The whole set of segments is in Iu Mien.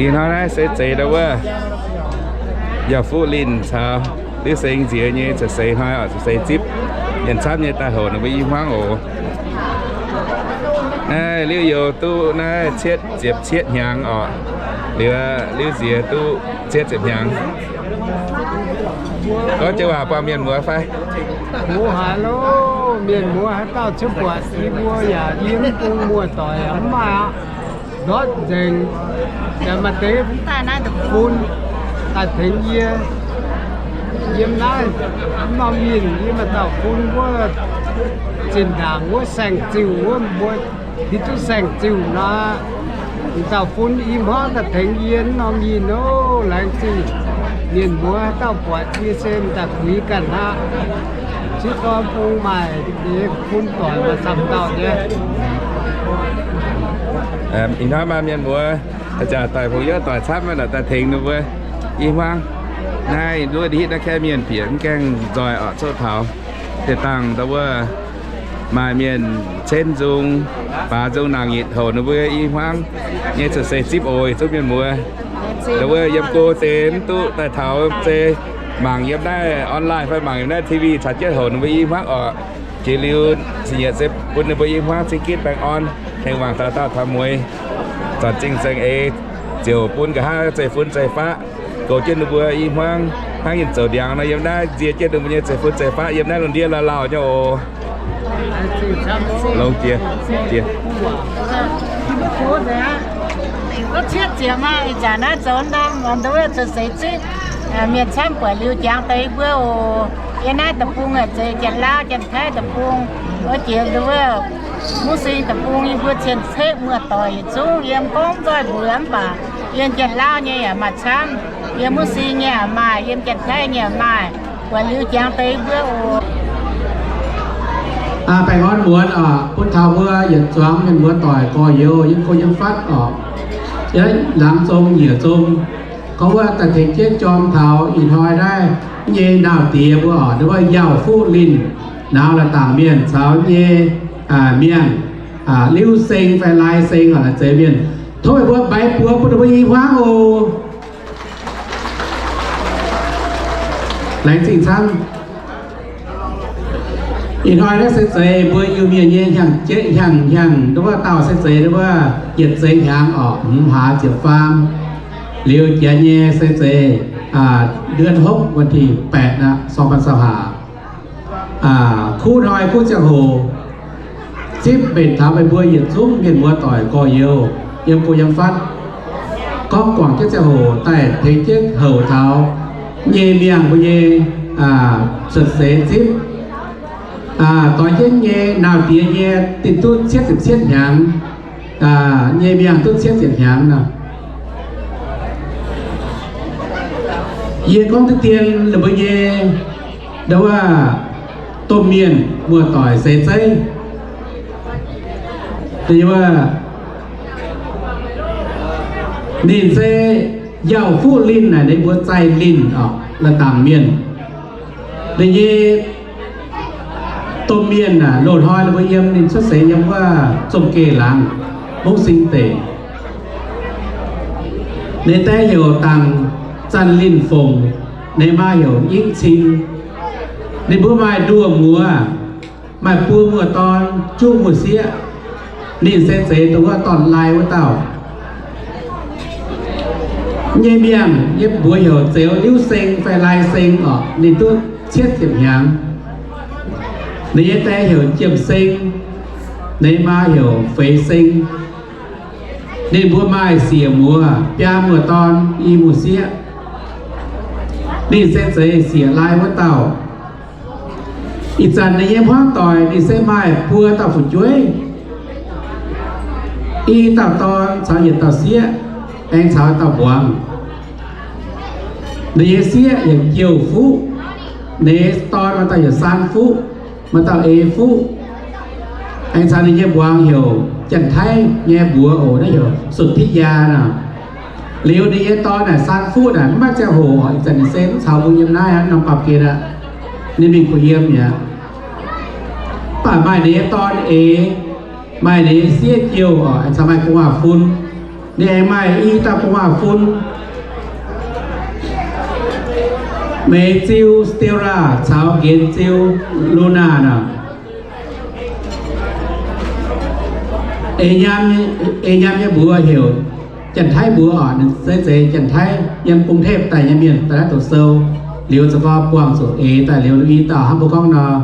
Ih hnoi naaiv se zeiz ndau wuov Yauh Fuqv Linh caux Liuv Seng nziex nyei cuotv seix hnoi oc, cuotv seix zipv. Mienh camv nyei daaih houc ninh mbuo i hmuangv oc. Naaiv Liuv Youz duqv naaiv cietv ziepc cietv hnyangx oc. Liuz Liuv Nziex duqv cietv ziepc hnyangx. Gorngv joux waac buangh mienh muoz fai? Mbuo haiz loh, mienh muoz haaix dauh ziouc buatc yie mbuo yaac yiem bung muoz-doic yaac mv maaih aqv. Ndortv nzengc, yaac maaih deix fun daaih tengx yie. Yiem naaiv norm mienh yie maaih dauh fun wuov zinh ndaangc wuov saeng-ziuh wuov mbuo hiuv duqv saeng-ziuh nor, dauh fun i hmuangv daaih tengx yie norm mienh oc. Laengz zingh mienh muoz haaix dauh buatc yie se daaih kuinx ganh aqv. Sieqv dorn bung maaih fun doic maaih camv dauh nyei. Ih hnoi maaih mienh muoz haaix zanc doic hpongx youz doic camv maiv lorqc daaih tengx ninh mbuo i hmuangv. Naaiv nduov hitv naaiv kaeqv mienh bieqc mv gaengh nzoih oc, coqv taux deix dangh ndau wuov maaih mienh cenv nzung, baaux nzung nangc nyitc houc ninh mbuo i hmuangv nyei cuotv seix zipv oc. Yietc zungv mienh muoz ndau wuov yiem go deix mv duqv daaih taux se mangc yiem naaiv online fai mangc yiem naaiv T V caux jienv houc ninh mbuo i hmuangv oc. Jiex liuz zingh yietc se bun ninh mbuo i hmuangv zingh gitv baengh orn, tengx wangc dauh dauh taux mueiz, zanc zingh zengx eix ziouc bun nqa'haav zeiv-fun zeiv-faqv goux jienv ninh mbuo i hmuangv hnangv yinh zoux ndiangx nor, yiem naaiv nzie jienv ninh mbuo nyei zeiv-fun zeiv-faqv yiem naaiv lungh ndiev lauh lauh nyei oc. Longx jiex, jiex. Cietv ziepc maah, ih zanc naaiv zoux ndorm, nduov cuotv seix zipv, mienh camv buatc liuz jangx deix mbuo oc. Yiem naaiv deic-bung zeix Janx-Lauv Janx-Taiv deic-bung, wuov jiex nduov Muv Sing deic-bung, yie mbuo cien-ceqv muoz-doic yietc zungv yiem gorngv nzoih mbuox mv baac yiem Janx-Lauv nyei yaac maaih camv, yiem Muv Sing nyei yaac maaih, yiem Janx-Taiv nyei yaac maaih. Buatc liuz jangx deix mbuo oc. Baengh orn muonz oc, bun taux mbuo yietc zuangx mienh muoz-doic gorx-youz yiem ko yiem fatv oc, yiem laangz zong nyiec zong, gorngv wuov daaih tengx jienv jorm taux ih hnoi naaiv nyei nauz diex mbuo oc, wuov Yauh Fuqv Linh, nauz la'dangc mienh caux nyei miangh, Liuz Seng fai Lai Seng oc, la'zeix mienh. Tov meih mbuo mbaix buoz bun ninh mbuo i hmuangv oc. Laengz zingh camv. Ih hnoi naaiv se zeiz mbuo Iu-Mienh nyei hnyangx-jeiv hnyangx, hnyangx, wuov dauh se zeiz wuov yietc seix hnyangx oc, hmz hlaax ziepc faam. Liuz janx nyei se zeiz เดือนหก วันที่แปด aqv, สองพันยี่สิบห้า. Kuv hnoi kuv ziangh hoc zipv mbenc taux meih mbuo yietc zungv mienh muoz-doic gorx-youz yiem go yiem fatv, gorngv guangc jienv ziangh hoc daaih tengx jienv houc taux nyei miangh mbuo nyei cuotv seix zipv. Doix jienv nyei nauz diex nyei dinh duqv cietv ziepc cietv hnyangx, nyei miangh duqv cietv ziepc hnyangx nor. Yie gorngv deix dien ninh mbuo nyei, ndau wuov, domh mienh muoz-doic seix zeiv. Ninh se Yauh Fuqv Linh naaic, ninh mbuo Zaih Linh oc, la'dangc mienh. Ninh nyei domh mienh aah, loz-hnoi ninh mbuo yiem, ninh cuotv seix yiem wuov Zong Geh laangz, Mungv Sing deic. Ninh die heuc Dangc Zanh Linh Fongc, ninh maa heuc Nyingv Cing. Ninh mbuo maaih nduoh muoz, maaih buo muoz-dorn, juqv muoz-sieqv. Ninh se zeiz dongh wuov dorn-lai wuov dauh. Nyei miangh yie mbuox heuc Zeux Liuv Seng fai Lai Seng oc, ninh duqv cietv ziepc hnyangx. Ninh nyei die heuc Jiem Seng, ninh maa heuc Feix Seng. Ninh mbuo maaih siec muoz, biaa muoz-dorn, i muoz-sieqv. Ninh se zeiz siec lai wuov dauh. Ih zanc ninh nyei hmuangv doic ninh se maaih buo dauh fu'jueiv, i dauh dorn caux yietc dauh sieqv, aengx caux dauh mbuangz. Ninh nyei sieqv heuc Jouh Fuqv, ninh nyei dorn maaih dauh heuc Saan Fuqv, maaih dauh eix Fuqv. Aengx caux ninh nyei mbuangz heuc Janx-Taiv nyei mbuox oc, naaiv heuc Sutv Tiqv Yaa nor. Liuz ninh nyei dorn naaic Saan Fuqv naaic mv maaih ziangh hoc, ih zanc ninh se mv caux mbuo yiem naaiv aqv, norm baamh gen aqv. Ninh mingh kuh yiem mi'aqv. Mv baac maaih ninh nyei dorn eix, maaih ninh nyei sieqv jouh oc, aengx caux maaih gu'nguaaz-fun. Ninh aengx maaih i dauh gu'nguaaz-fun, Meix Ziu Stella caux Nqenx Ziu Luna nor. Eix nyaam, eix nyaam nyei mbuox heuc Janx-Taiv mbuox oc. Ninh se zeiz Janx-Taiv yiem กรุงเทพ daaih nyei mienh, daaih naaiv doqc sou. Liuz za'gengh buangh zuqc eix daaih liuz i dauh hnangv mbuo gorngv nor,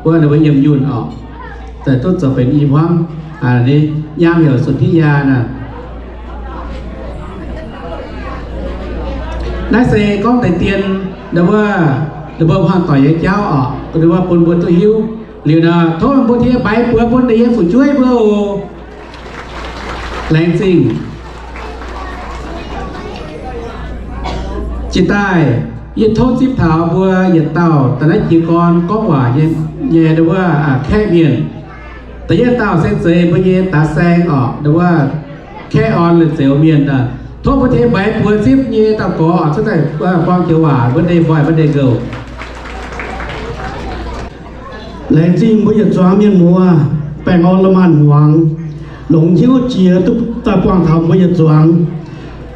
wuov ninh mbuo yiem yunh oc, daaih duqv zoux benx i hmuangv. Nyaam heuc Suthiyaa naaic. Naaiv se gorngv deix dien, wuov, ninh mbuo hmuangv doic nyei jauv oc, ninh mbuo bun mbuo duqv hiuv. Liuz nor tov mbuo tengx mbaix buoz bun deix nyei fu'jueiv mbuo oc. Laengz zingh. Jiex daaih, yie tov zipv taux mbuo yietc dauh da'naaiv jiez gorn gorngv waac nyei, nyei wuov, kaeqv mienh. Da'yietv dauh se zeiz mbuo nyei da'saeng oc, wuov, kaeqv orn leiz-zeux mienh. Tov mbuo tengx mbaix buoz zipv nyei dauh gorx oc, cuotv daaih buang joux waac mbuo ndeic-nqoih mbuo ndeic-nqouh. Laengz zingh mbuo yietc zuangx mienh muoz, baengh orn la'maanc hmuangx, longx hnyouv jiex duqv daaih buangh taux mbuo yietc zuangx.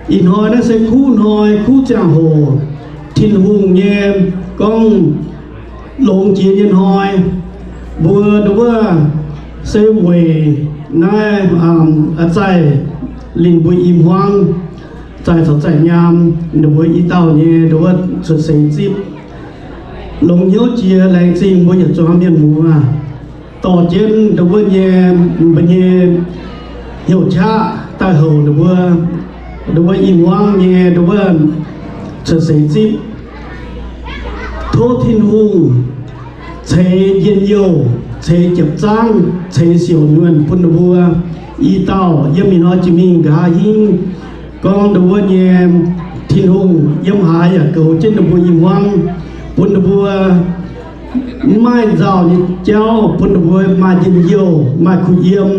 Ih hnoi naaiv se kuv hnoi, kuv ziangh hoc, Tin-Hungh nyei gorngv longx jiex nyei hnoi. Mbuo ndau wuov se weic naaiv, aa, zaih linh mbuo i hmuangv, zaih caux zaih nyaam, ninh mbuo i dauh nyei ndau wuov cuotv seix zipv. Longx hnyouv jiex laengz zingh mbuo yietc zuangx mienh muoz. Dorh jienv ndau wuov nyei, mbuo nyei hnyouv qaqv daaih houc ninh mbuo, ndau wuov i hmuangv nyei ndau wuov cuotv seix zipv. Tov Tin-Hungh ceix njien-youh, ceix jiepc zaangv, ceix siouc nyuonh bun ninh mbuo i dauh yiem ih hnoi jiex mingh nqa'haav hingv gorngv ndau wuov nyei Tin-Hungh yiem haaix yaac goux jienv ninh mbuo i hmuangv, bun ninh mbuo maiv maaih nzauh nyei jauv, bun ninh mbuo maaih njien-youh, maaih kuh yiem,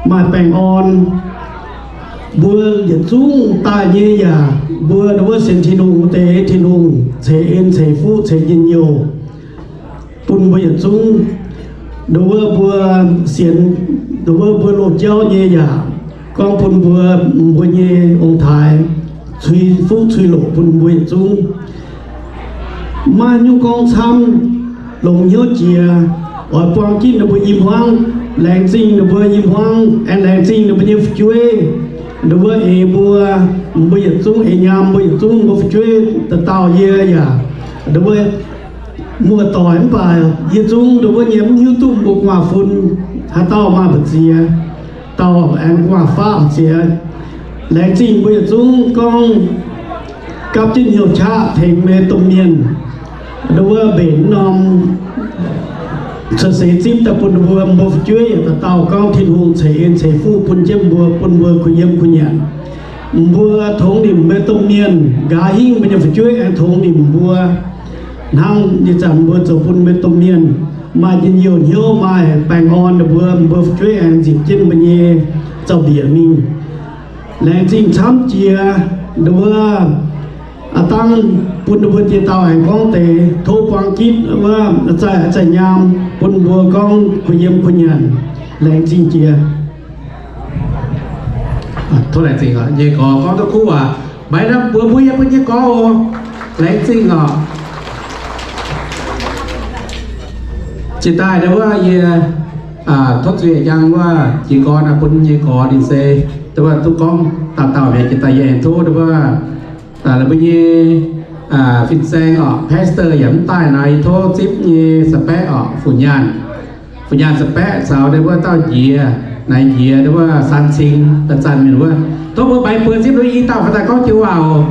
maaih baengh orn. Mbuo yietc zungv daaih nyei yaac mbuo ndau wuov sienx Tin-Hungh wuov deix, Tin-Hungh ceix en ceix fuqv ceix njien-youh bun mbuo yietc zungv. Ndau wuov mbuo sienx, ndau wuov mbuo loz-jauv nyei yaac gorngv bun mbuo, mbuo nyei ong-taaix cui fuqv cui loqc bun mbuo yietc zungv. Maiv nyungc gorngv camv, longx hnyouv jiex, oix buang jienv ninh mbuo i hmuangv, laengz zingh ninh mbuo i hmuangv, aengx laengz zingh ninh mbuo nyei fu'jueiv, ndau wuov eix mbuo, mbuo yietc zungv eix nyaam, mbuo yietc zungv mbuo fu'jueiv dauh dauh yie yaac ndau wuov muoz-doic mv baac yie zungv ndau wuov nyei mv hiuv duqv mbuo gu'nguaaz-fun haaix dauh maaih mbu'ziex, dauh aengx gu'nguaaz-faqv mbu'ziex. Laengz zingh mbuo yietc zungv gorngv gapv jienv hnyouv qaqv tengx meih domh mienh ndau wuov mbenc norm cuotv seix zipv daaih bun mbuo, mbuo fu'jueiv yaac dauh dauh gorngv Tin-Hungh ceix en ceix fuqv bun jienv mbuo, bun mbuo kuh yiem kuh nyanc. Mbuo tongx nimc meih domh mienh, nqa'haav hingv mbuo nyei fu'jueiv aengx tongx nimc mbuo. Hnangv ih zanc mbuo zoux bun meih domh mienh maaih njien-youh hnyouv, maaih baengh orn ninh mbuo, mbuo fu'jueiv aengx nzipc jienv mbuo nyei zaux-mbiec mingh. Laengz zingh camv jiex ndau wuov aav dangh bun ninh mbuo jiex dauh aengx gorngv deix, tov buang gitv wuov zaih zaih nyaam bun mbuo gorngv kuh yiem kuh nyanc. Laengz zingh jiex. Tov laengz zingh oc. Nyei gorx gorngv duqv kuv waac. Maiv lamh mbuox mbuo yiem mbuo nyei gorx oc. Laengz zingh oc. Jiex daaih ndau wuov yie tov zuiz njang wuov jiez gorn bun nyei gorx ninh se ndau wuov duqv gorngv dauh dauh mi'aqv. Jiex daaih yie aengx tov ndau wuov mbuo nyei fin-saeng oc, pastor yaac mv daaih nor, yie tov zipv nyei sax-baeqv oc, fu nyaanh. Fu nyaanh sax-baeqv caux ndau wuov dauh njiec, naaiv njiec ndau wuov san cing da'zanc mienh wuov. Tov mbuo mbaix buoz zipv ndau wuov i dauh faaux daaih gorngv joux waac oc.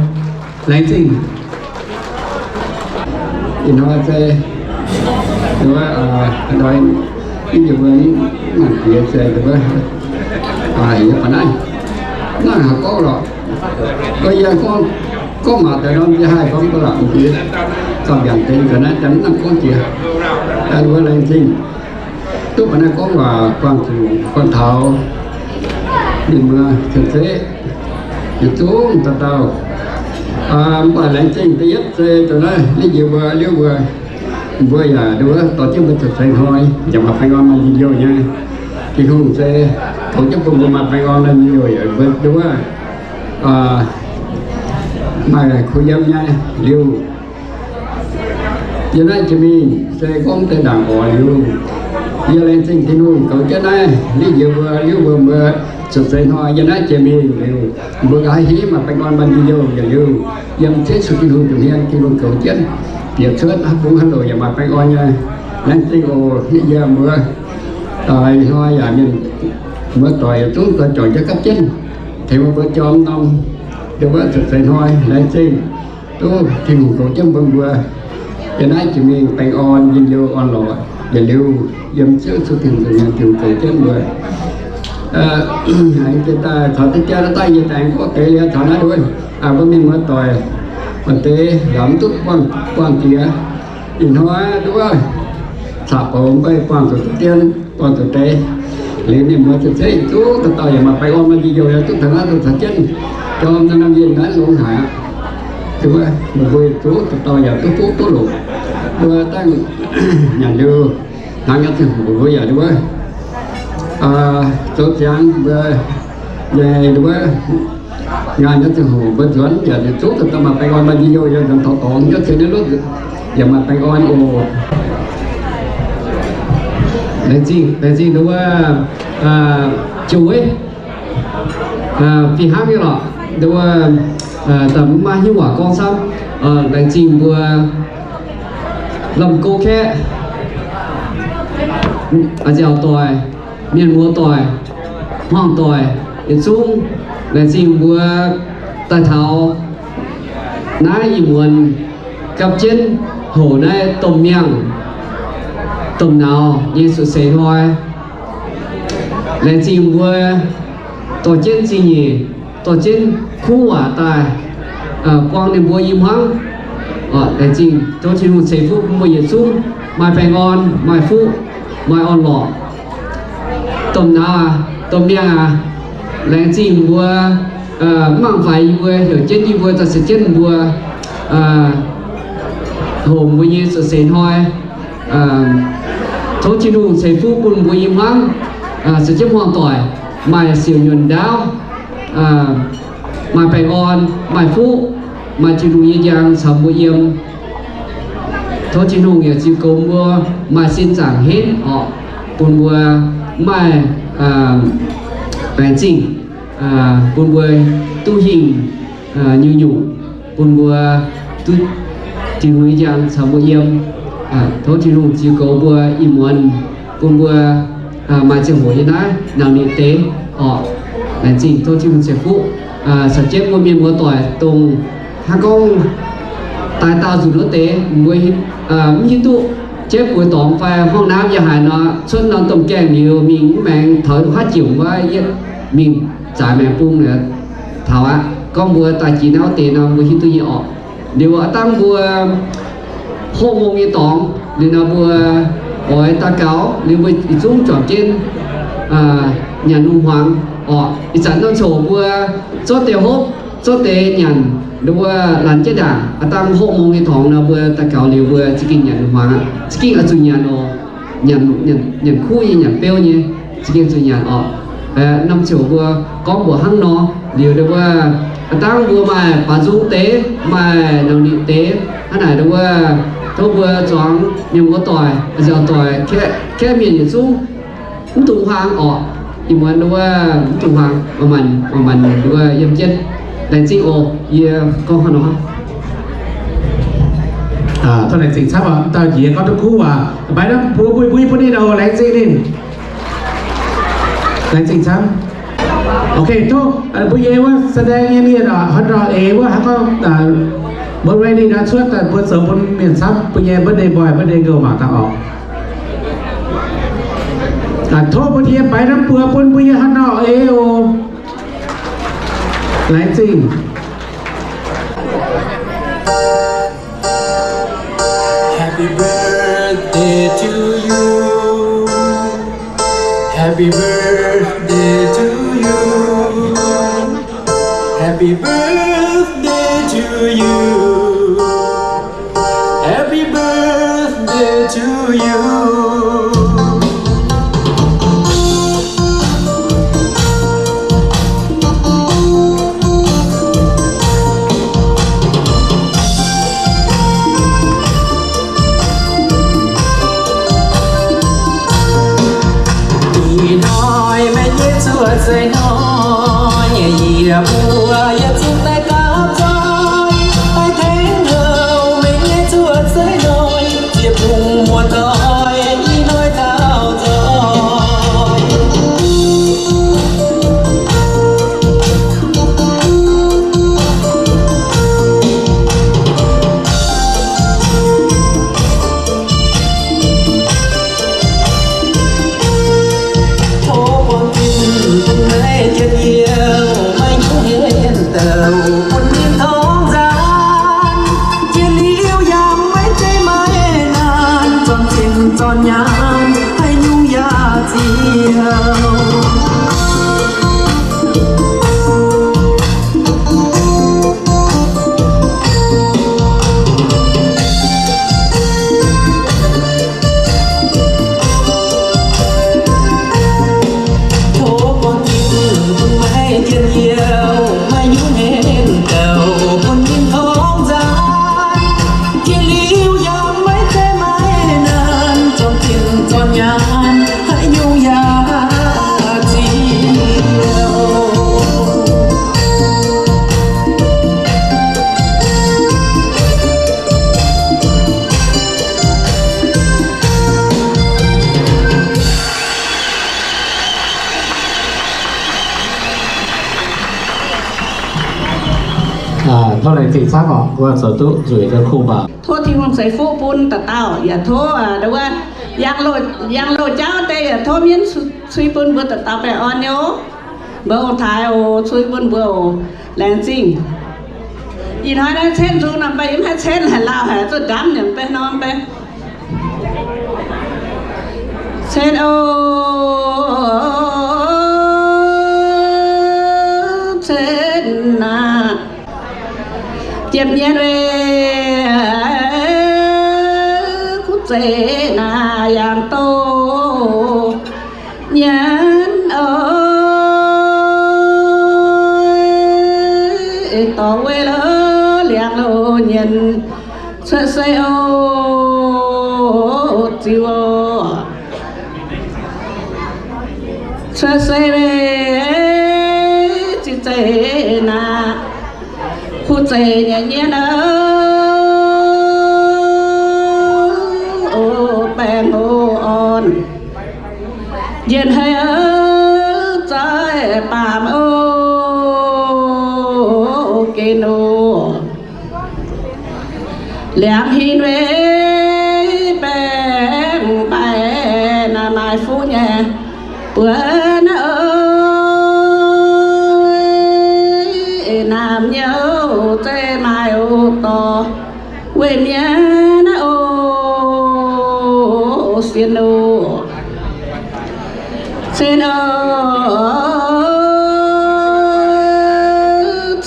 Laengz zingh. Ih hnoi se ndau wuov, ndoi, yie mbuo mangc jiex se ndau wuov, yie baac naaiv, naaiv haaix gorngv lorqc. Gorngv yie gorngv, gorngv maac daaih norm yie haih gorngv ba'laqc jiex, gauh mbiaangc deix ga'naaiv daaih mv nangc gorngv jiex. Ndau wuov laengz zingh. Duqv baac naaiv gorngv waac buangh zuqc buangh taux ninh mbuo cien-ceqv yietc zungv dauh dauh. Mv baac laengz zingh da'yietv se dongh naaiv, naaiv njiec mbuo liuz mbuo, mbuo yaac ndau wuov dorh jienv mbuo cuotv seix hnoi yaac maaih baengh orn maaih njien-youh nyei. Tin-Hungh se goux jienv bun mbuo maaih baengh orn nyei, mbuo nduov maaih kuh yiem nyei liuz, yiem naaiv jiex mingh se gorngv deix ndaangc oc liuz, yie laengz zingh Tin-Hungh goux jienv naaiv liv njoux mbuo, liuz mbuo, mbuo cuotv seix hnoi yiem naaiv jiex mingh liuz, mbuo nqa'haav hingv maaih baengh orn maaih njien-youh yietc liuz, yiem Yesu Tin-Hungh nza'hmien Tin-Hungh goux jienv, bieqc cuotv haaix bung haaix loc yaac maaih baengh orn nyei. Laengz zingh oc. Yie mbuo ih hnoi yaac mienh muoz-doic yietc zungv daaih juangc jienv gapv jienv tengx meih mbuo jorm norm, yiem wuov cuotv seix hnoi laengz zingh duqv Tin-Hungh goux jienv bun mbuo. Yiem naaiv jiex mingh baengh orn njien-youh orn-lorqc yietc liuz, yiem Ziouv Yesu Tin-Hungh nza'hmien Tin-Hungh goux jienv mbuo. Aengx jiex daaih caux deix jaa daaih yie aengx gorngv deix liuz caux naaiv nduov, mbuo mienh muoz-doic maaih deix yaac mv duqv buangh jiex. Ih hnoi nduov caqv-bouc mbuo buangh zuqc deix dien, buangh zuqc deix liuz, mienh muoz-doic yietc zungv dauh dauh yaac maaih baengh orn maaih njien-youh, yaac duqv taux naaiv, duqv taux jienv jorm norm yinh naaiv longx haic aqv. Mbuo yietc zungv dauh dauh yaac duqv duqv duqv longc. Mbuo dangh nyanc liuz, hnaangx nyei ziangh hoc mbuo yaac nduov zoux ziangx mbuo nyei nduov ngaanh nyei ziangh hoc mbuo nzuonx yaac yietc zungv dauh dauh maaih baengh orn maaih njien-youh, yaac nzuonx taux dorngx nyei cien nyei lotv yaac maaih baengh orn oc. Laengz zingh, laengz zingh nduov Joux Weiv. Fih hnangv nyei lorqc, nduov daaih mv maaih hnyouv waac gorngv camv. Laengz zingh mbuo Lamh Gouv Kaeqv, nziaauc doic, mienh muoz-doic, hmuangv-doic yietc zungv. Laengz zingh mbuo daaih taux naaiv ih muonz gapv jienv houc naaiv domh miangh, domh nauz nyei cuotv seix hnoi. Laengz zingh mbuo dorh jienv zingh nyeic, dorh jienv kuv waac daaih buang ninh mbuo i hmuangv. Laengz zingh, tov Tin-Hungh ceix fuqv bun mbuo yietc zungv maaih baengh orn, maaih fuqv, maaih orn-lorqc. Domh nauz aac, domh miangh aac, laengz zingh mbuo mv mangc faix yie mbuo, heuc jienv yie mbuo daaih caux jienv mbuo hoqc mbuo nyei cuotv seix hnoi. Tov Tin-Hungh ceix fuqv bun mbuo i hmuangv, caux jienv hmuangv doic maaih siouc nyuonh ndaauv, maaih baengh orn, maaih fuqv, maaih Tin-Hungh nyei njang caux mbuo yiem. Tov Tin-Hungh yaac ziux goux mbuo maaih sin zaangc henv orqc, bun mbuo maaih baengc zingh, bun mbuo duqv hingh nyungc-nyungc, bun mbuo duqv Tin-Hungh nyei njang caux mbuo yiem. Tov Tin-Hungh ziux goux mbuo ih muonz, bun mbuo maaih ziangh hoc yiem naaiv nangc nitv deix orqc. Laengz zingh, tov Tin-Hungh ceix fuqv. Caux jienv mbuo mienh muoz-doic dongh hnangv gorngv daaih daauh nzunc wuov deix, mbuo mv hiuv duqv jaiv buoz dorngx fai hmuangv naamv yaac haaix nor, cuotv norm domh gaengh liuz mingh mv maengx taux haav jomc wuov yietv mingh zaaix maengx bung taux aqv. Gorngv mbuo daaih jiex naaiv wuov deix nor, mbuo hiuv duqv nyei orqc. Liuz aav dangh mbuo hopv mong nyei dorngx liuz nor, mbuo oix daux gaux liuz mbuo yietc zungv juangc jienv nyanc lungh hmuangx orqc. Ih zanc norm coc mbuo zorqv deix hopv, zorqv deix nyanc, nduov laanh jienv ndaangc. Aav dangh hopv mong nyei dorngx nor, mbuo daux gaux liuz mbuo za'gengh nyanc lungh hmuangx aqv. Za'gengh oix zuqc nyanc oc. Nyanc, nyanc kuv nyei, nyanc beuv nyei, za'gengh zuqc nyanc orqc. Norm coc mbuo gorngv mbuoqc hnangv nor liuz, nduov aav dangh mbuo maaih baaux nzung deix, maaih nangc nitv deix hnangv naaic, nduov tov mbuo zuangx mienh muoz-doic, nziaauc doic, kaeqv mienh yietc zungv mv dungx huaang orqc. Ih muonz nduov mv dungx huaang, manc-manc nduov yiem jienv. Laengz zingh oc. Yie gorngv hnangv nor. Tov laengz zingh camv oc. Dauh njiec gorngv duqv kuv waac, mbaix naaiv mbuo mbui mbui bun ninh oc. Laengz zingh ninh. Laengz zingh camv. Ok, tov mbuo nyei wuov แสดง nyei mienh oc, haaix nor eix wuov hnangv gorngv mbuo ready nor cuotv daaih mbuo zoux bun mienh camv, mbuo nyei birthday boy birthday girl mangc gaax oc. Tov mbuo yie mbaix naaiv mbuo bun mbuo nyei haaix nor eix oc. Laengz zingh. Happy birthday to you. Happy birthday to you. Happy birthday to you. Happy birthday to you. Bun ninh torngv nzaanx, jiex liuz yaac maiv zeiz maaih naanc, zornc zinh zornc nyaanh haaix nyungc yaac ziouc tov gorngv jiex bun maiv jien youh, maiv nyungc henv douc bun ninh torngv nzaanx. Jiex liuz yaac maiv zeiz maaih naanc, zornc zinh zornc nyaanh haaix nyungc yaac ziouc Tov laengz zingh camv oc, mbuo zoux duqv nzueic ndau kuh baac. Tov Tin-Hungh ceix fuqv bun dauh dauh, yaac tov wuov yangh loz jauv deix, yaac tov mienv cui bun mbuo dauh dauh baengh orn nyei oc. Mbuo ong-taaix oc, cui bun mbuo oc. Laengz zingh. Ih hnoi naaiv cetv nzung nor, mv baac yie mv haih cetv haic, lauh haic, zuqc ndamv nyei mv bei nor mv bei. Cetv oc, cetv naaic, jiem nyienv weic kuv zeiz naaic yangh douh nyienv oc, dorh weic lorz liangx loz nyienz cuotv sei oc, ziux oc. Cuotv sei weic ziqc zeiz naaic, kuv zeiz nyei nyienv oc, baengh oc orn. Njien-haic oc, zoih baamh oc, gen oc. Liangx hin weic baengh mbaih naaic maaih fuqv nyei buonc oc, naamh nyouz zeiz maaih oc dorh weic mienh oc, sienx oc. Cen oc,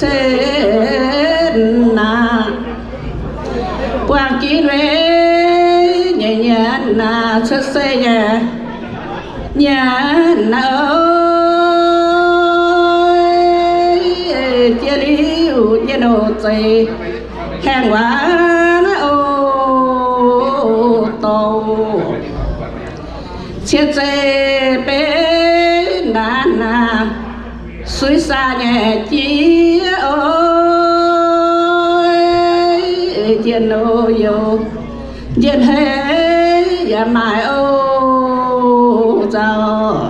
cen naaic, buangh ginv weic nyei nyienz naaic, cuotv sei nyei nyienz naaic, jiex liuz nyei nouh zeiz haengh waac oc, dorh cie zeiz benx naanc naaic, suiv saa nyei jiex oc, njien-youh njien-haic yaac maaih oc, nzauh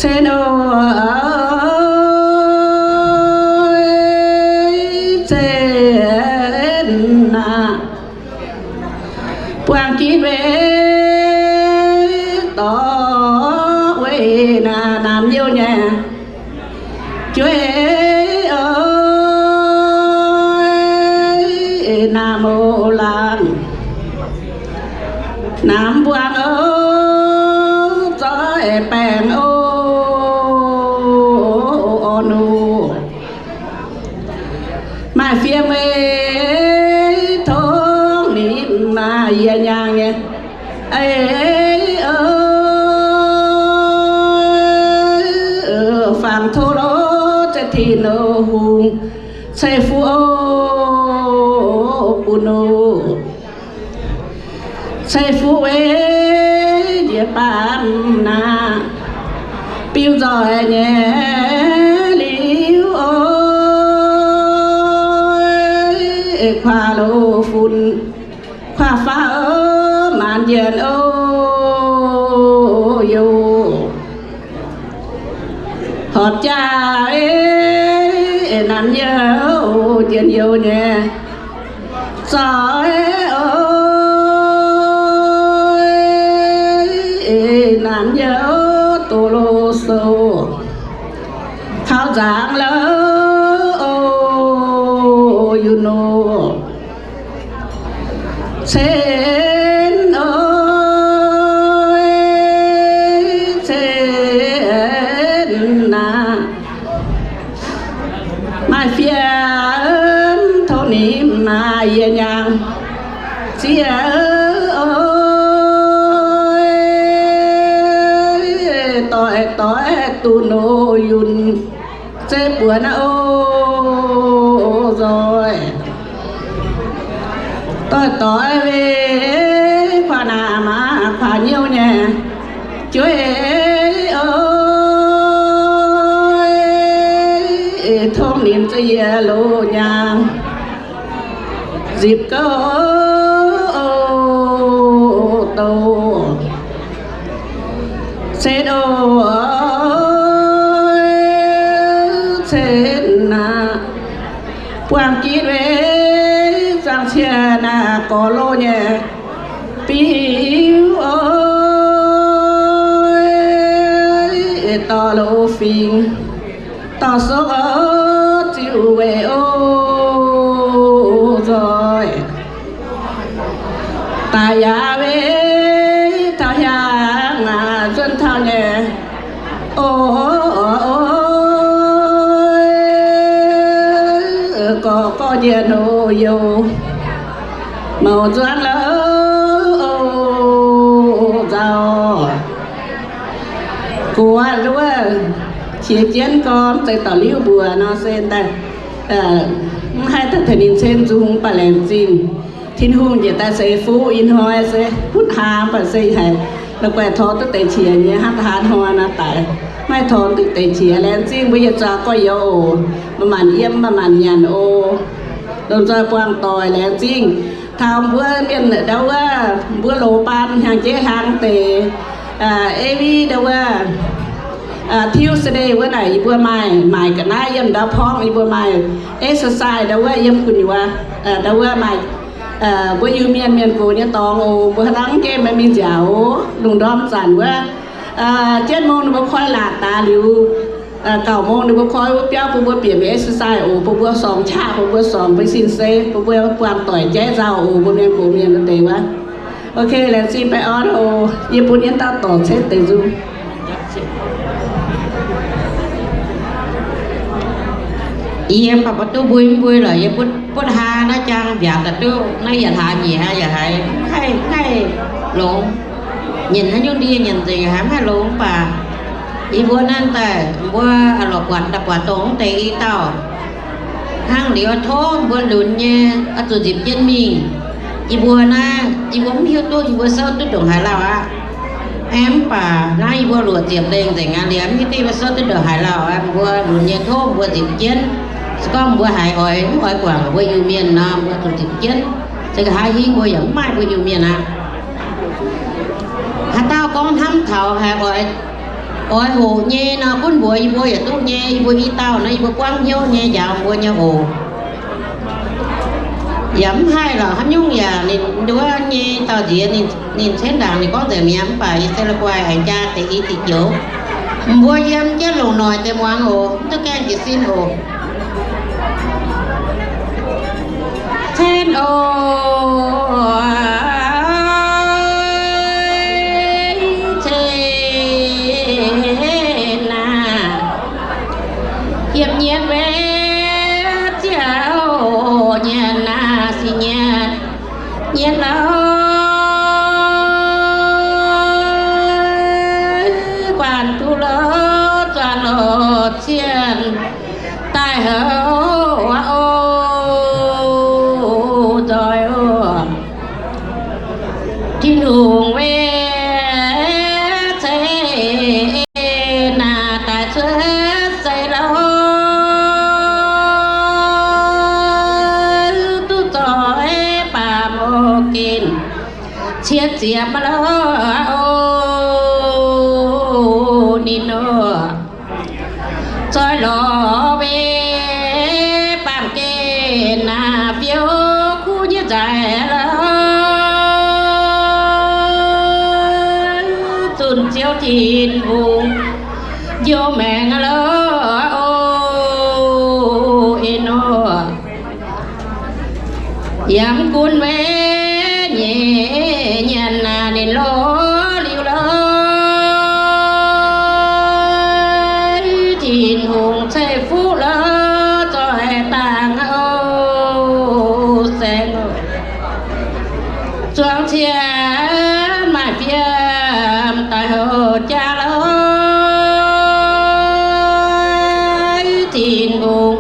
cen oc, cen naaic, buangh ginv weic dorh weic naamh youh nyei jueiv oc, naamh oc laangz, naamh mbuangz oc, zoih baengh oc, orn oc. Maaih fiem weic tongv ninh maaih yie nyaangh nyei, ei oc, fangx tov lorz za'gengh Tin-Hungh ceix fuqv oc bun oc. Ceix fuqv weic ndiev baamh naaic, biux nzoih nyei liuz oc, kuaax loz-fun, kuaax faam maanz njien oc, youh horpc jaax ei, naamh youh njien-youh nyei zoih oc, naamh youh doz loz-sou, kaux zaangc lorqc, o, yunh nor. Cen oix, cen naaic, maaih fiem tov nimc naaic yie nyaangc ziex oix, doix doix duqv nor yunh zeiv buonc naaiv o nzoih. Doix doix wei kuaav naaic maah kuaav nyouv nyei jueiv oix, tov nimc ziex yie loz nyaangc nzipc gouv douz. Cen oix, cen naaic, buangh gitv wei zuangx cien naaic gorx loh nyei biuv oix, dorh loz fingx dorh sokv oix ziux weic o nzoih. Daaih yaac wei taux hiaangx aac, nzuonx taux nyei o, gorx gorx njien o youz, mouc nzuonx lorqc o nzauh. Gu'nguaaic nduov qiex jienv gorn zeiz daux liuv mbuox nor se daaih mv haih daaih tengx ninh cen nzung, mv baac laengz zingh Tin-Hungh njiec daaih seix fuqv ih hnoi se butv hlaang, mv baac se haiz la'guaih torngx duqv deix qiex nyei, hnangv da'haav hnoi nor daic, mv haih torngx duqv deix qiex. Laengz zingh mbuo yietc zungv gorx-youz oc. Maaih maanc yiem, maaih maanc nyanc oc. Lomh nzoih buangh doic, laengz zingh. Taux mbuo mienh ndau wuov, mbuo loz baan hnyangx-jeiv hlang deix, every ndau wuov Tuesday wuov naaic yie mbuo maaih maaic ga'naaiv yiem ndau porngv, yie mbuo maaih exercise ndau wuov yiem gu'nyuoz, ndau wuov maaih mbuo Iu-Mienh mienh gox nyei dorngx oc. Mbuo haaix dauh mv nqemh maiv mingh nziaauc oc. Lungh ndorm zanc wuov, jienv mong ninh mbuo koi laatc daaih liuz, gauh mong ninh mbuo koi wuov biauv bun mbuo bieqc mingh exercise oc. Bun mbuo sorngx qaqv, bun mbuo sorngx mbuo sin se, bun mbuo buangh doic jaiv nzauh oc. Mbuo mienh gox mienh wuov deix wuov. Ok, laengz zingh baengh orn oc. Yie bun yie dauh dorc cetv deix nzung. Yie baac maiv duqv mbui mbui lorqc, yie butv butv haa naaiv jaang mbiaauc daaih duqv naaiv yietc hlaax nyeic aqv, yaac haiz mv haih, mv haih longx. Nyienc haaix nyungc ndie nyienc nzengc, haiz mv haih longx, mv baac yie mbuo naaiv daaih mbuo lorqc buatc daaih buatc dongh mv deix i dauh hnangv liuz tov mbuo lunx nyei oix zuqc nzipc jienv mingh. Yie mbuo naaiv yie mbuo mv hiuv duqv yie mbuo souv duqv ndongc haaix lauh aqv. Aeqv, mv baac naaiv yie mbuo luoqc ziepc lengh nzengc aqv, liemh mv hiuv duqv yie mbuo souv duqv ndongc haaix lauh aqv. Mbuo lunx nyei tov mbuo nzipc jienv. Se gorngv mbuo haiz oix mv oix guangc mbuo Iu-Mienh nor, mbuo zuqc nzipc jienv. Se nqa'haav hingv mbuo yaac mv maaih mbuo Iu-Mienh aqv. Haaix dauh gorngv hnamv taux haiz oix, oix hoqc nyei nor, gunv mbuox yie mbuo yaac duqv nyei. Yie mbuo i dauh naaiv yie mbuo buangv hnyouv nyei njaaux mbuo nyei oc. Yaac mv haih lorqc, haaix nyungc yaac ninh nduov nyei dauh nziex ninh, ninh cen ndaangc ninh gorngv nzengc mi'aqv, mv baac yie se la'guaih aengx jaa deix i diuc joux. Mbuo yiem jienv longc noic deix muangx oc, mv duqv gaengh jiez sin oc. Cen oix, cen aac, yiem nyietv wetv ziouc nyietv aac, sic nyietv, nyietv lorz, guanh duqv lorz zuangx lorz cien daaih houc o nzoih oc. Tin-Hungh wetv ceix naaic daaih cuotv seix lorz, duqv zoih baamh o ginh cietv ziepc maiv lorz o ninh nor. Zoih lorz wei baamh gen naaic fiou kuv nyei nzaaix lorz, zunh Ziouv Tin-Hungh njoux maengx lorz o. Yaac mv gunv maiv nyeic nyanc naaic ninh lorz liuz lorz, Tin-Hungh ceix fuqv lorz zoih dangh o, saeng zuangx cien maaih fiem daaih houc jaa lorz, Tin-Hungh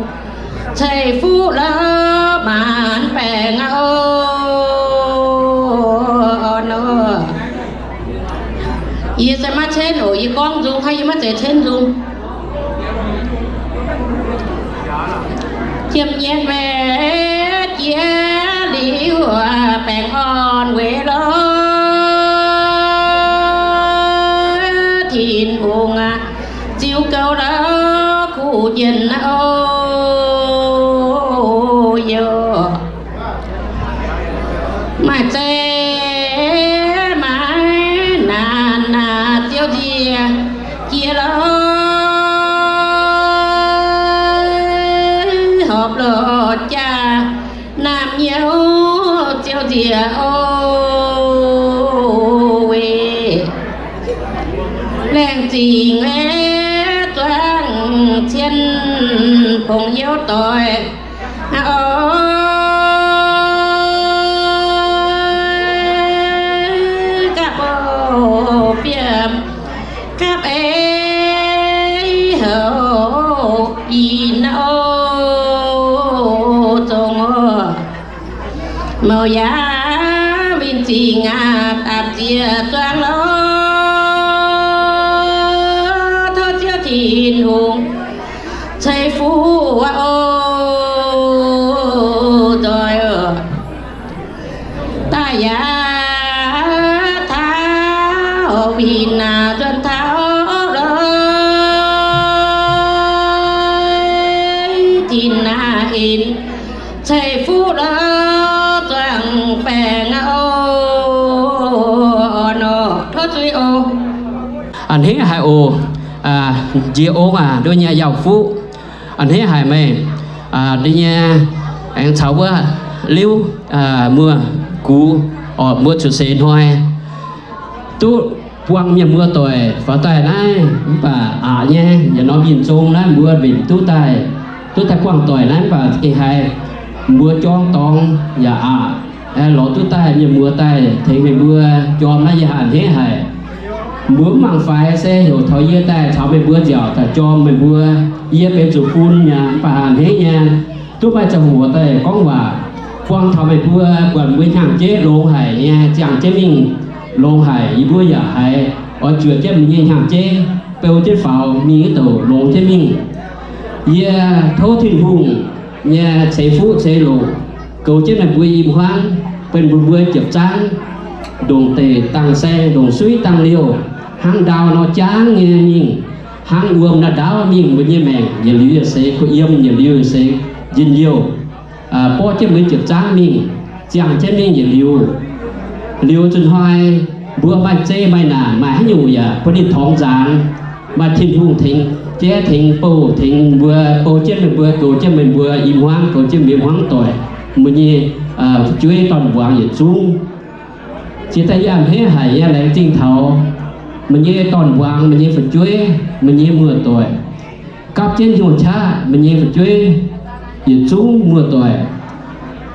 ceix fuqv lorz maanc baengc o, orn o. Yie se maiv cen oc, yie gorngv nzung hnangv, yie maiv zeiz cen nzung. Ziepc nyeic mbaeqv jiex liuz, baengc orn weic lorz, Tin-Hungh ziux goux lorz kuv jienh o, yie maaih zeiv maaih naanc naaic ziouc nziex jiex lorz, horpc lorz jaa naamh nyouz ziouc nziex o, weic laengz zingh zuangx cien pongx youv doic o, gapv o, fiem gapv ei houc ih o, zongh o, mouc yaac winh zingh aqc, dapc ziex zuangx lorz, tov Ziouv Tin-Hungh ceix fuqv o, nzoih daaih yaac taux winh naaic nzuonx taux lorz, tin naaic en ceix fuqv lorz zuangx baengc o, orn o, tov zuiz o. A'hneiv haic oc. Njiex ong aac, nduov nyei Yaauh Fuqv, a'hneiv haic meih. Nduov nyei aengx caux wuov liuz muoz gux, orqc, mbuo zuqc seix hnoi duqv buangh mienh mbuo doic faaux daaih naaiv, mv baac aqc nyei, yietc norm yinh zong naaiv mbuo mbenc duqv daaih, duqv daaih buangh doic naaiv, mv baac gengh haiz mbuo jorm dorngx yaac aqc, lorz duqv daaih mienh muoz daaih tengx meih mbuo jorm naaiv, yie a'hneiv haic. Mbuo mv mangc faix se heuc taux yie daaih caux meih mbuo nziaauc daaih jorm meih mbuo. Yie benx zuqc bun mi'aqv, mv baac a'hneiv nyei, duqv maaih ziangh hoc daaih gorngv waac, buangh taux meih mbuo, buatc mbuo hnyangx-jeiv longx haic nyei, ziangh jienv mingh longx haic. Yie mbuo yaac haiz oix zuoqc jienv mbuo nyei hnyangx-jeiv beu jienv faaux mingh wuov douc longx jienv mingh. Yie tov Tin-Hungh nyei ceix fuqv ceix loc goux jienv meih mbuo i hmuangv, bun mbuo mbuo jiepc zaangv, ndongc deic dangh saeng, ndongc suiv dangh liouh, hnangv ndau nor jangv nyei mingh, hnangv wuom nor ndaauv mingh mbuo nyei maengc, yietc liuz yietc seix kuh yiem, yietc liuz yietc seix njien-youh, borqv jienv mbuo jiepc zaangv mingh, ziangh jienv mingh yietc liuz. Liuz zuqc hnoi mbuo maaih zei maaih naanc, maaih haaix nyungc yaac bun ninh torngx nzaanx, maaih Tin-Hungh tengx jaiv, tengx bouh, tengx mbuo, bouh jienv meih mbuo, goux jienv meih mbuo i hmuangv, goux jienv mbuo hmuangv doic, mbuo nyei fu'jueiv dorn-mbuangz yietc zungv. Jiex daaih yie a'hneiv haic, yie laengz zingh taux meih nyei dorn-mbuangz, meih nyei fu'jueiv, meih nyei muoz-doic, gapv jienv hnyouv qaqv meih nyei fu'jueiv yietc zungv muoz-doic.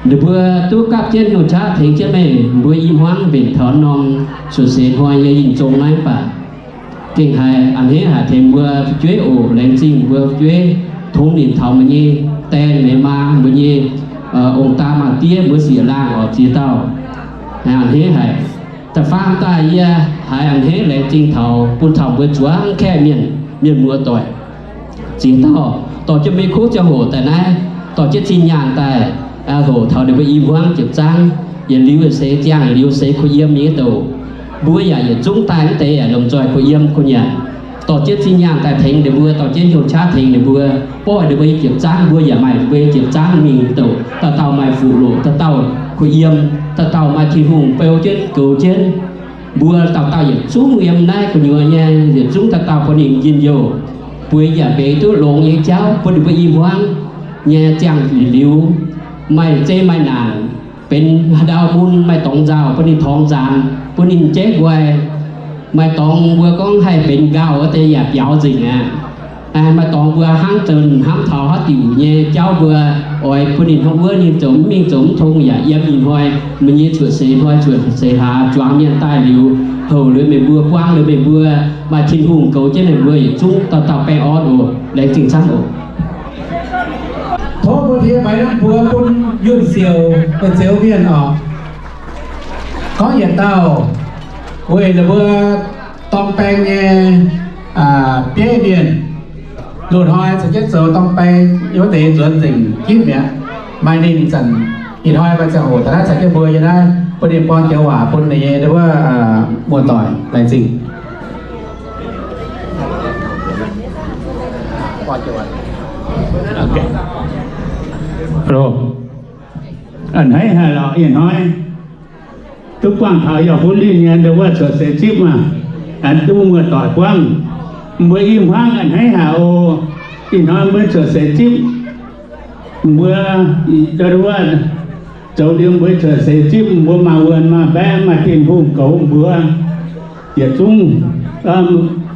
Ninh mbuo duqv gapv jienv hnyouv qaqv tengx jienv meih mbuo i hmuangv mbenc taux norm cuotv seix hnoi nyei yinh zong naaiv mv baac gengh haiz a'hneiv haic tengx mbuo fu'jueiv oc. Laengz zingh mbuo fu'jueiv tongx nimc taux mbuo nyei daeng nyei maa, mbuo nyei ong-daa maa-diev, mbuo siec laangh oc ziex dauh. A'hneiv haic. Da'faam daaih yie haiz a'hneiv laengz zingh taux bun taux mbuo zuangx kaeqv mienh, mienh muoz-doic ziex dauh dorh jienv mbuo nyei kuv ziangh hoc daaih naaiv, dorh jienv zinh nyaanh daaih, hoc taux ninh mbuo i hmuangv jiepc zaangv, yietc liuz yietc seix ziangh, yietc liuz seix kuh yiem nyei wuov douc. Mbuo yaac yietc zungv daaih mv deix yaac lomh nzoih kuh yiem kuh nyanc, dorh jienv zinh nyaanh daaih tengx ninh mbuo, dorh jienv hnyouv qaqv tengx ninh mbuo, borqv ninh mbuo nyei jiepc zaangv. Mbuo yaac maaih mbuo nyei jiepc zaangv mingh wuov douc, dauh dauh maaih fuqv-loqc, dauh dauh kuh yiem, dauh dauh maaih Tin-Hungh beu jienv goux jienv. Mbuo dauh dauh yietc zungv yiem naaiv gu'nyuoz nyei, yietc zungv dauh dauh bun ninh njien-youh, bun yaac benx duqv longx nyei jauv bun ninh mbuo i hmuangv nyei ziangh liuz, maaih zei maaih naanc, benx haaix dauh mun maaih dorngx nzauh bun ninh torngx nzaanx, bun ninh jeiv nqoi. Maaih dorngx mbuo gorngv haih benx nqaauh wuov deix yaac biaux nzengc aqv. Maaih dorngx mbuo hnangv zouc hnamv taux haaix diuc nyei jauv mbuo oix bun ninh hnangv wuov ninh zoux mv mingh zoux mv tong yaac yiem ih hnoi meih nyei cuotv seix hnoi cuotv seix hlaax juangc mienh daaih liuz, houc liuz meih mbuo, buangv liuz meih mbuo, maaih Tin-Hungh goux jienv meih mbuo yietc zungv dauh dauh baengh orn oc. Laengz zingh camv oc. Tov mbuo hnamv mbuox bun Yunh Siouc deix zeux mienh oc. Gorngv yietc dauh weic ninh mbuo dorng baeng nyei bieiv mienh, loz-hnoi caux jienv zoux dorng baeng wuov deix nzuonx nzengc ginv mi'aqv. Maaih ninh zanc ih hnoi maaih ziangh hoc taux naaiv caux jienv mbuo yiem naaiv bun ninh buang joux waac bun ninh nyei wuov muoz-doic. Laengz zingh. A'hneiv haic lorqc, ih hnoi duqv buangh taux yauh Fuqv Linh nyei ndau wuov cuotv seix zipv maah, duqv muoz-doic buangv. Mbuo i hmuangv a'hneiv haic oc. Ih hnoi mbuo cuotv seix zipv, mbuo ndau wuov zoux liuz mbuo cuotv seix zipv, mbuo maaih wuonh maaih mbaeqv, maaih Tin-Hungh goux mbuo yietc zungv,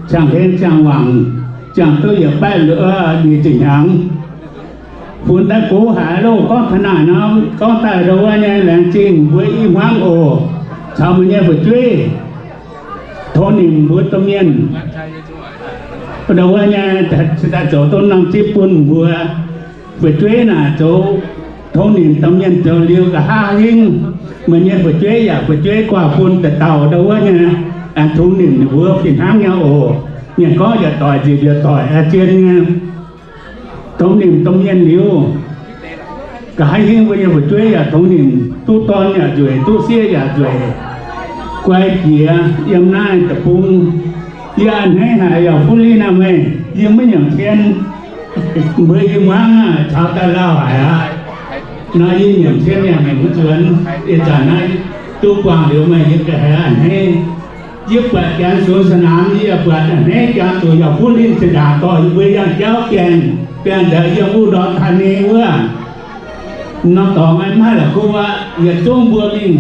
ziangh hlen ziangh wangc, ziangh duqv yietc baeqv liuz nyic ziepc hnyangx. Funx daaih gox haic loh, gorngv taux naaic nor, gorngv daaih ndau wuov nyei laengz zingh mbuo i hmuangv oc, caux meih nyei fu'jueiv, tongx nimc mbuo domh mienh. Ndau wuov nyei daaih zoux duqv norm zipv bun mbuo fu'jueiv naaic zoux, tongx nimc domh mienh zoux liuz nqa'haav hingv meih nyei fu'jueiv yaac fu'jueiv guaax bun da'dauh ndau wuov nyei, aengx tongx nimc ninh mbuo fih hnangv nyei oc. Mienh gorngv yietc doic nzipc yietc doic aqv, zien nyei. Tongx nimc domh mienh liuz, nqa'haav hingv mbuo nyei fu'jueiv yaac tongx nimc, duqv dorn yaac nzueic, duqv sieqv yaac nzueic, guai jiex yiem naaiv deic-bung. Yie a'hneiv haic yauh Fuqv Linh aah, meih yie maiv nyiemc cien. Mbuo i hmuangv aah, taux daaih lauh haic aqv. Nor yie nyiemc cien yaac nyiemc mv nzuonx. Ih zanc naaiv duqv buangh liuz meih yie ga'haiz a'hneiv. Yie buatc janx zuqc sa'naanx, yie yaac buatc a'hneiv janx zuqc yauh Fuqv Linh zinh ndaangc dorh yie mbuo yangh jauv gaengh, gaengh nzengc yiem wuov ndorm taux ninh wuov. Norm dorngx maiv haih la'kuqv aqv, yietc zungv mbuo mingh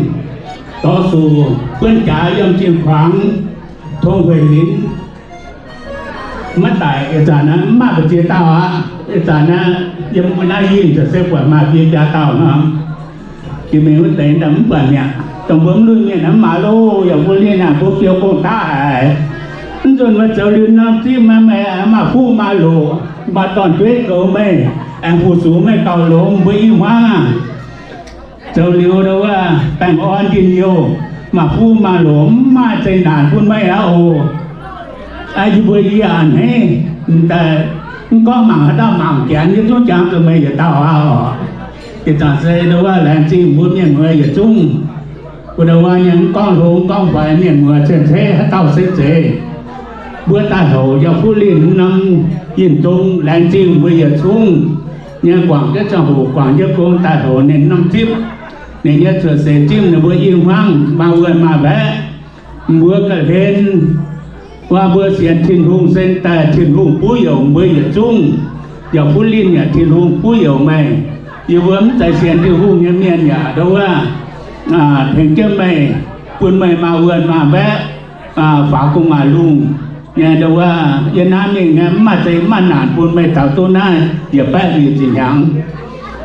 dorh suc buonv jaax yiem zinh kuangx, tong hueic linz. Maiv daic, ih zanc naaiv mv maaih mbu'ziex dauh aqv. Ih zanc naaiv yiem mbuo naaiv hingh se buatc maaih biei jaa dauh nor. Jiex mingh wuov deix mv buatc mi'aqv. Dongh mbuo mv lunh mienh mv maaih loh, yaac mbuo lienh naaic mbuo biou gong-daqv haic. Mv nzunc meih zoux liuz norm zipv, meih maaih fuqv maaih loc, maaih dorn-jueiv goux meih, aengx fu-sux meih gauh longx, mbuo i hmuangv aah. Zoux liuz ndau wuov baengh orn njien-youh, maaih fuqv maaih loc, mv maaih zeqc naanc bun meih aqv oc. Yie mbuo yie a'hneiv, mv gorngv mangc haaix dauh mangc janx, yie zungv jangx zuqc meih yietc dauh aqv oc. Ih zanc se ndau wuov laengz zingh mbuo mienh muoz yietc zungv. Mbuo ndau wuov nyei mv gorngv hlo mv gorngv faix, mienh muoz cien-ceqv haaix dauh se zeiz. Mbuo daaih houc yauh Fuqv Linh norm yinh zong, laengz zingh mbuo yietc zungv nyei guangc jienv ziangh hoc guangc jienv gong daaih houc ninh norm zipv. Ninh nyei cuotv seix zipv ninh mbuo i hmuangv maaih wuonh maaih mbaeqv, mbuo ga'hlen. Waac mbuo sienx Tin-Hungh se daaih Tin-Hungh buv youc mbuo yietc zungv, yauh Fuqv Linh yaac Tin-Hungh buv youc meih. Yie mbuo mv zeiz sienx Tin-Hungh nyei mienh yaac ndau wuov tengx jienv meih, bun meih maaih wuonh maaih mbaeqv, faaux gu'nguaaic lungh nyei ndau wuov. Yiem naaiv mingh mv maaih zeqc mv maaih naanc bun meih taux duqv naaiv yietc baeqv nyic ziepc hnyangx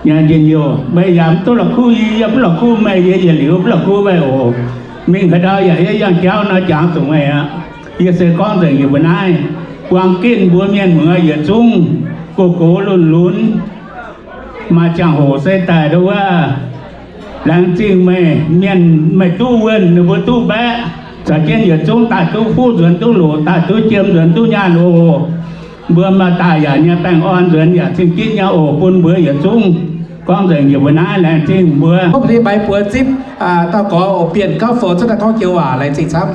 nyei njien-youh. Meih yaac mv duqv la'kuqv yie, yie mv la'kuqv meih, yie yietc liuz mv la'kuqv meih oc. Mingh haaix ndau yaac yie yangh jauv nor jangx zuqc meih aqv. Yie se gorngv nzengc yie mbuo naaiv, buang ginv mbuo mienh muoz yietc zungv, gox gox lunx lunx, maaih ziangh hoc se daaih ndau wuov laengz zingh meih, mienh meih duqv wuonh, ninh mbuo duqv mbaeqv, caux jienv yietc zungv daaih duqv fuqv nzuonx duqv loc, daaih duqv jiem nzuonx duqv nyaanh oc. Mbuo maaih daaih yaac nyei baengh orn nzuonx yaac cing-jitv nyei oc bun mbuo yietc zungv. Gorngv nzengc yie mbuo naaiv, laengz zingh mbuo. Hopv liuz maiv buoz zipv, dauh gorx oc, Bienh Gauv Foux cuotv daaih gorngv joux waac, laengz zingh camv.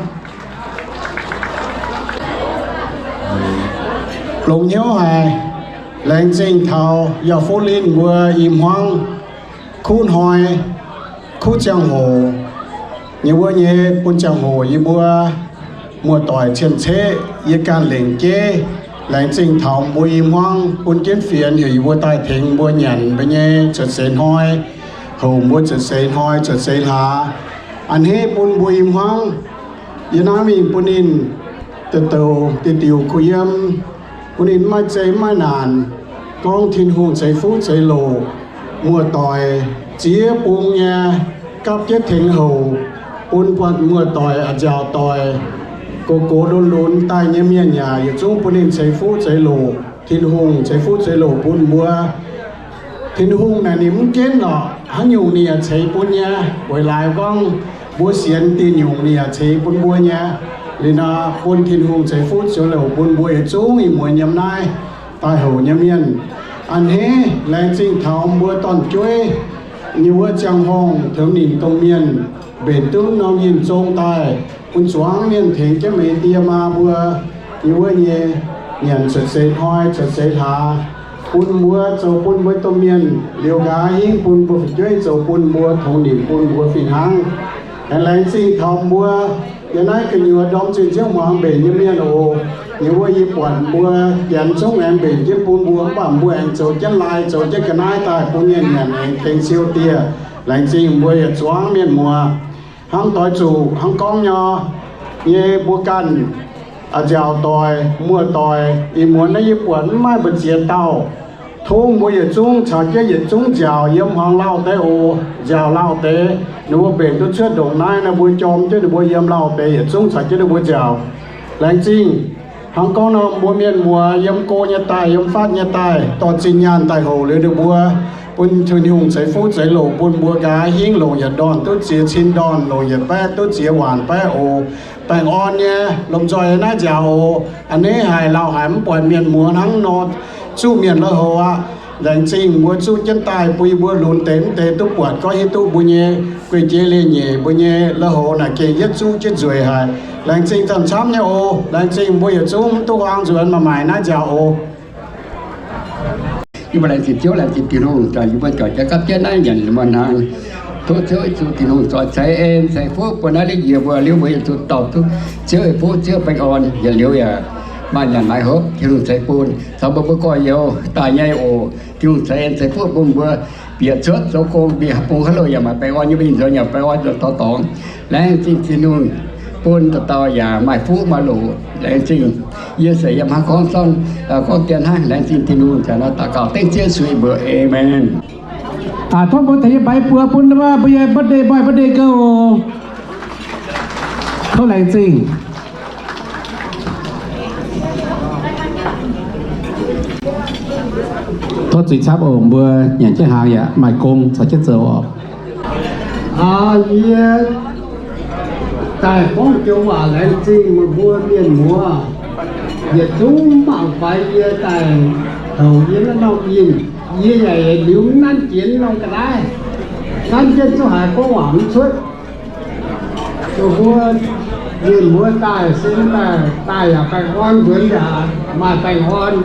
Longx hnyouv haic, laengz zingh taux yauh Fuqv Linh mbuo i hmuangv kuv hnoi, kuv ziangh hoc nyei wuov nyei bun ziangh hoc yie mbuo muoz-doic cien-ceqv yie ganh lengc jeiv. Laengz zingh taux mbuo i hmuangv bun jienv fienx heuc yie mbuo daaih tengx mbuo nyanc mbuo nyei cuotv seix hnoi. houc mbuo cuotv seix hnoi cuotv seix hlaax. A'hneiv bun mbuo i hmuangv, yie naaiv mingh bun ninh deix douc deix diuc kuh yiem, bun ninh maiv zeiz maiv naanc, gorngv Tin-Hungh ceix fuqv ceix loc, muoz-doic ziex bung nyei gapv jienv tengx houc, bun buatc muoz-doic a'hneiv nziaauc doic, gox gox lunx lunx daaih nyei mienh yaac yietc zungv bun ninh ceix fuqv ceix loc. Tin-Hungh ceix fuqv ceix loc bun mbuo. Tin-Hungh naaic ninh mv ginv lorqc, haaix nyungc ninh yaac ceix bun nyei. Weic laaix gorngv mbuo sienx diuh nyungc ninh yaac ceix bun mbuo nyei. Liuz nor bun Tin-Hungh ceix fuqv ceix loc bun mbuo yietc zungv ih muonz yiem naaiv daaih houc nyei mienh. A'hneiv laengz zingh taux mbuo dorn-jueiv nyei wuov ziangh horngh tengx ninh dongh mienh mbenc duqv norm yinh zong daaih, bun zuangx mienh tengx jienv meih die maa mbuo nyei wuov nyei nyanc cuotv seix hnoi cuotv seix hlaax, bun mbuo zoux bun mbuo domh mienh liuz nqa'haav hingv bun mbuo fu'jueiv zoux bun mbuo tongx nimc bun mbuo fih hnangv. Aengx laengz zingh taux mbuo yiem naaiv gu'nyuoz ndorm zinh ziouv muangx mbenc nyei mienh oc. Yie wuov yie buatc mbuo janx zungv aengx mbenc jienv bun mbuo, mv baac mbuo aengx zoux jienv lai zoux jienv ga'naaiv daaih bun mienh nyanc aengx tengx siou dieh. Laengz zingh mbuo yietc zuangx mienh muoz. Hnangv doix zuqc hnangv gorngv nor, nyei mbuo ganh a'nziaauc doic muoz-doic ih muonz naaiv yie buatc mv maaih mbu'ziex dauh. Tov mbuo yietc zungv caux jienv yietc zungv nziaauc yiem hmuangx lauh deix oc. Nziaauc lauh deix, ninh mbuo mbenc duqv cuotv ndongc naaiv nor, mbuo jorm jienv ninh mbuo yiem lauh deix yietc zungv caux jienv ninh mbuo nziaauc. Laengz zingh. Hnangv gorngv nor, mbuo mienh muoz yiem go nyei daaih, yiem fatv nyei daaih, dorh zinh nyaanh daaih houc liuz ninh mbuo, bun Tin-Hungh ceix fuqv ceix loc bun mbuo nqa'haav hingv longc yietc ndorn duqv ziex cin ndorn, longc yietc baeqv duqv ziex waanc baeqv oc. Baengh orn nyei lomh nzoih naaiv nziaauc oc. A'hneiv haic lauh haic mv buatc mienh muoz hnangv nor, zuqv mienh la'houc aqv. Laengz zingh mbuo zuqv jienv daaih bun yie mbuo lunx deix mv deix duqv buatc gorngv hiuv duqv mbuo nyei guei-jeiv leiz-nyeic, mbuo nyei la'houc naaic gengh yietv zuqv jienv nzueic haic. Laengz zingh zanc camv nyei oc. Laengz zingh mbuo yietc zungv mv duqv huaang nzuonx maaih maaic naaiv nziaauc oc. Yie mbuo laengz zingh Ziouv, laengz zingh Tin-Hungh, yie mbuo gauh jangx gapv jienv naaiv nyanc muonz hnaangx. Tov Ziouv zuqc Tin-Hungh zoix ceix en ceix fuqv bun naaiv lih njiec mbuo liuz, mbuo yietc zungv dorh duqv Ziouv nyei fuqv, Ziouv baengh orn yietc liuz yaac maaih nyanc maaih hopv Tin-Hungh ceix bun. Caux mbuo mbuo gorx-youz daaih nyei oc. Tin-Hungh ceix en ceix fuqv bun mbuo bieqc cuotv zoux gong, bieqc bung haaix loh yaac maaih baengh orn, yie mbuo nyei nzuonx yaac baengh orn zoux dorh dorngx. Laengz zingh Tin-Hungh bun dauh dauh yaac maaih fuqv maaih loc. Laengz zingh. Yie se yiem hnangv gorngv zorqv, gorngv dien hnangv. Laengz zingh Tin-Hungh. Zanc naaiv daux gaux dengv Ziouv Yesu nyei mbuox, aamen. Tov mbuo tengx yie mbaix buoz bun mbuo nyei birthday, maaih birthday gouv oc. Tov laengz zingh. Tov zuiz camv oc. Mbuo nyanc jienv hnaangx yaac maaih gong caux jienv zoux oc. Aa, yie daaih gorngv joux waac laengz zingh meih mbuo mienh muoz yietc zungv mangc faix yie daaih houc yie naaiv norm yinh. Yie yaac yietc liuz mv nanv jiex norm ga'naaiv, nanv jienv zungv haiz gorngv waac mv cuotv. Meih mbuo mienh muoz daaih se daaih, daaih yaac baengh orn, nzuonx yaac maaih baengh orn.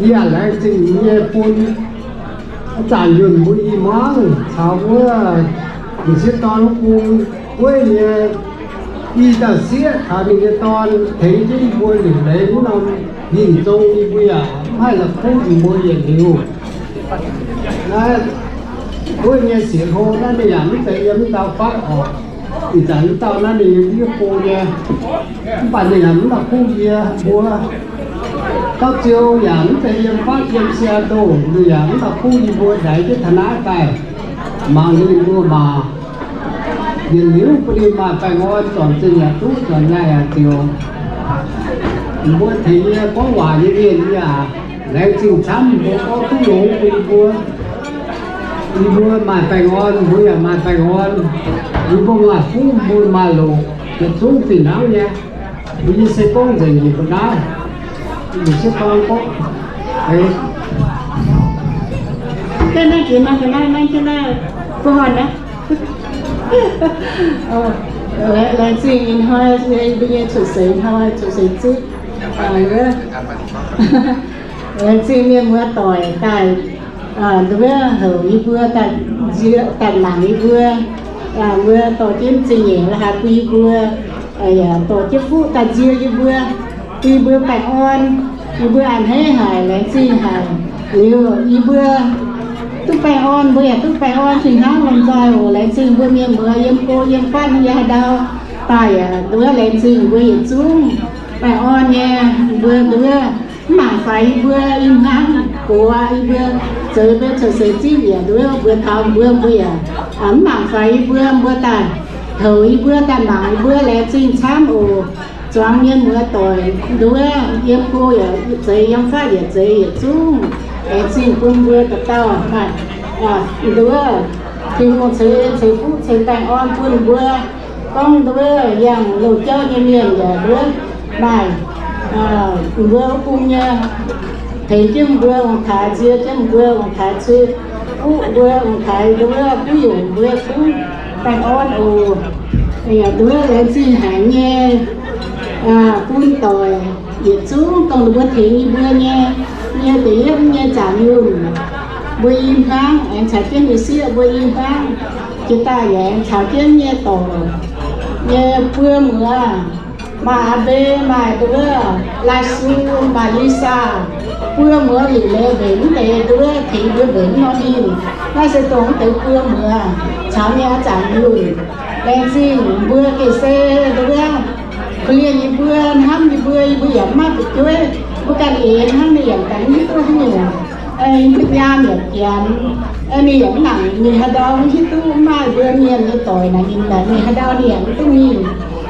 Yie laengz zingh nyei bun zanc yunh mbuo i hmuangv caux wuov m'sieqv dorn wuov bung gueiv nyei i dauh sieqv caux ninh nyei dorn tengx jienv yie mbuo liuc leiz wuov norm yinh zong, yie mbuo yaac mv haih la'kuqv yie mbuo yietc liuz. Naaiv gueiv nyei sieqv hlo naaiv ninh yaac mv zeiz yiem mv ndau fatv oc. Ih zanc mv dauh naaiv ninh yiem yie go nyei, mv baac ninh yaac mv la'kuqv yie mbuo. Gauh ziou yaac mv zeiz yiem fatv yiem Seattle, ninh yaac mv la'kuqv yie mbuo ndaix jienv taux naaiv daaih mangc ninh mbuo maah. Yietc liuz bun ninh maaih baengh orn, zornc zinh yaac duqv, zornc nyaai yaac ziouc. Mbuo tengx yie gorngv waac nyei mienh yie aac, laengz zingh camv mbuo gorngv duqv longx bun yie mbuo. Yie mbuo maaih baengh orn, mbuo yaac maaih baengh orn. Yie mbuo maaih fuqv, mbuo maaih loc, yietc zungv fih hnangv nyei. Mbuo yie se gorngv nzengc njiec mbuo naaiv. Mbuo se gorngv gorngv, naaiv jiex naaiv, jiex naaiv, naaiv jiex naaiv, bun horn naaiv. Laengz zingh ih hnoi mbuo nyei cuotv seix hnoi, cuotv seix zipv. Laengz zingh mienh muoz doic daaih, wuov houc yie mbuo, daaih mangc yie mbuo, mbuo dorh jienv zingh nyeic la'haaix bun yie mbuo, yaac dorh jienv fuqv daaih nzie yie mbuo, bun yie mbuo baengh orn. Yie mbuo a'hneiv haic, laengz zingh haic. Liuz yie mbuo duqv Baengh orn, mbuo yaac duqv baengh orn fih hnangv lomh nzoih oc. Laengz zingh mbuo mienh muoz yiem go yiem fatv nyei haaix ndau daaih yaac nduov laengz zingh mbuo yietc zungv. Baengh orn nyei, mbuo nduov mv mangc faix yie mbuo i hmuangv gox, yie mbuo zoux mbuo cuotv seix zipv yaac nduov mbuo taux mbuo, mbuo yaac mv mangc faix yie mbuo, mbuo daaih houc yie mbuo, daaih mangc yie mbuo, laengz zingh camv oc. Zuangx mienh muoz doic nduov yiem go yaac zeiz, yiem fatv yaac zeiz yietc zungv, laengz zingh bun mbuo dauh dauh maaih nduov Tin-Hungh ceix en ceix fuqv ceix baengh orn bun mbuo. Gorngv nduov yangh loz-jauv nyei mienh yaac nduov maaih mbuo wuov bung nyei tengx jienv mbuo ong-taaix, nzie jienv mbuo ong-taaix, cui fuqv mbuo ong-taaix, nduov buov yungc mbuo, buov baengh orn oc. Yaac nduov laengz zingh haic nyei bun doic yietc zungv dongh ninh mbuo tengx yie mbuo nyei, nyei deix yiemv nyei zaangc yunh. Mbuo i hmuangv aengx caux jienv nyei sieqv, mbuo i hmuangv jiex daaih yaac aengx caux jienv nyei dorc nyei buo muoz, maaih Aa Mbei, maaih nduov Lai-Su, maaih Lisa, buo muoz liuc leiz mbenc mv deix nduov tengx mbuo mbenc mv nor ninh. Naaiv se dongh mv deix buo muoz caux nyei a'zaangc yunh. Laengz zingh mbuo gengh se nduov korv-lienh yie mbuo, hnamv yie mbuo, yie mbuo yaac mv maaih fu'jueiv, mbuo ganh eix hnangv, ninh yaac ganh mv hiuv duqv haaix nyungc. Mbuo nyaam yaac janx, ninh yaac mv nangc mingh haaix ndau, mv hiuv duqv, mv maaih mbuo mienh nyei doic naaic ninh, ninh haaix ndau ninh yaac mv duqv mingh.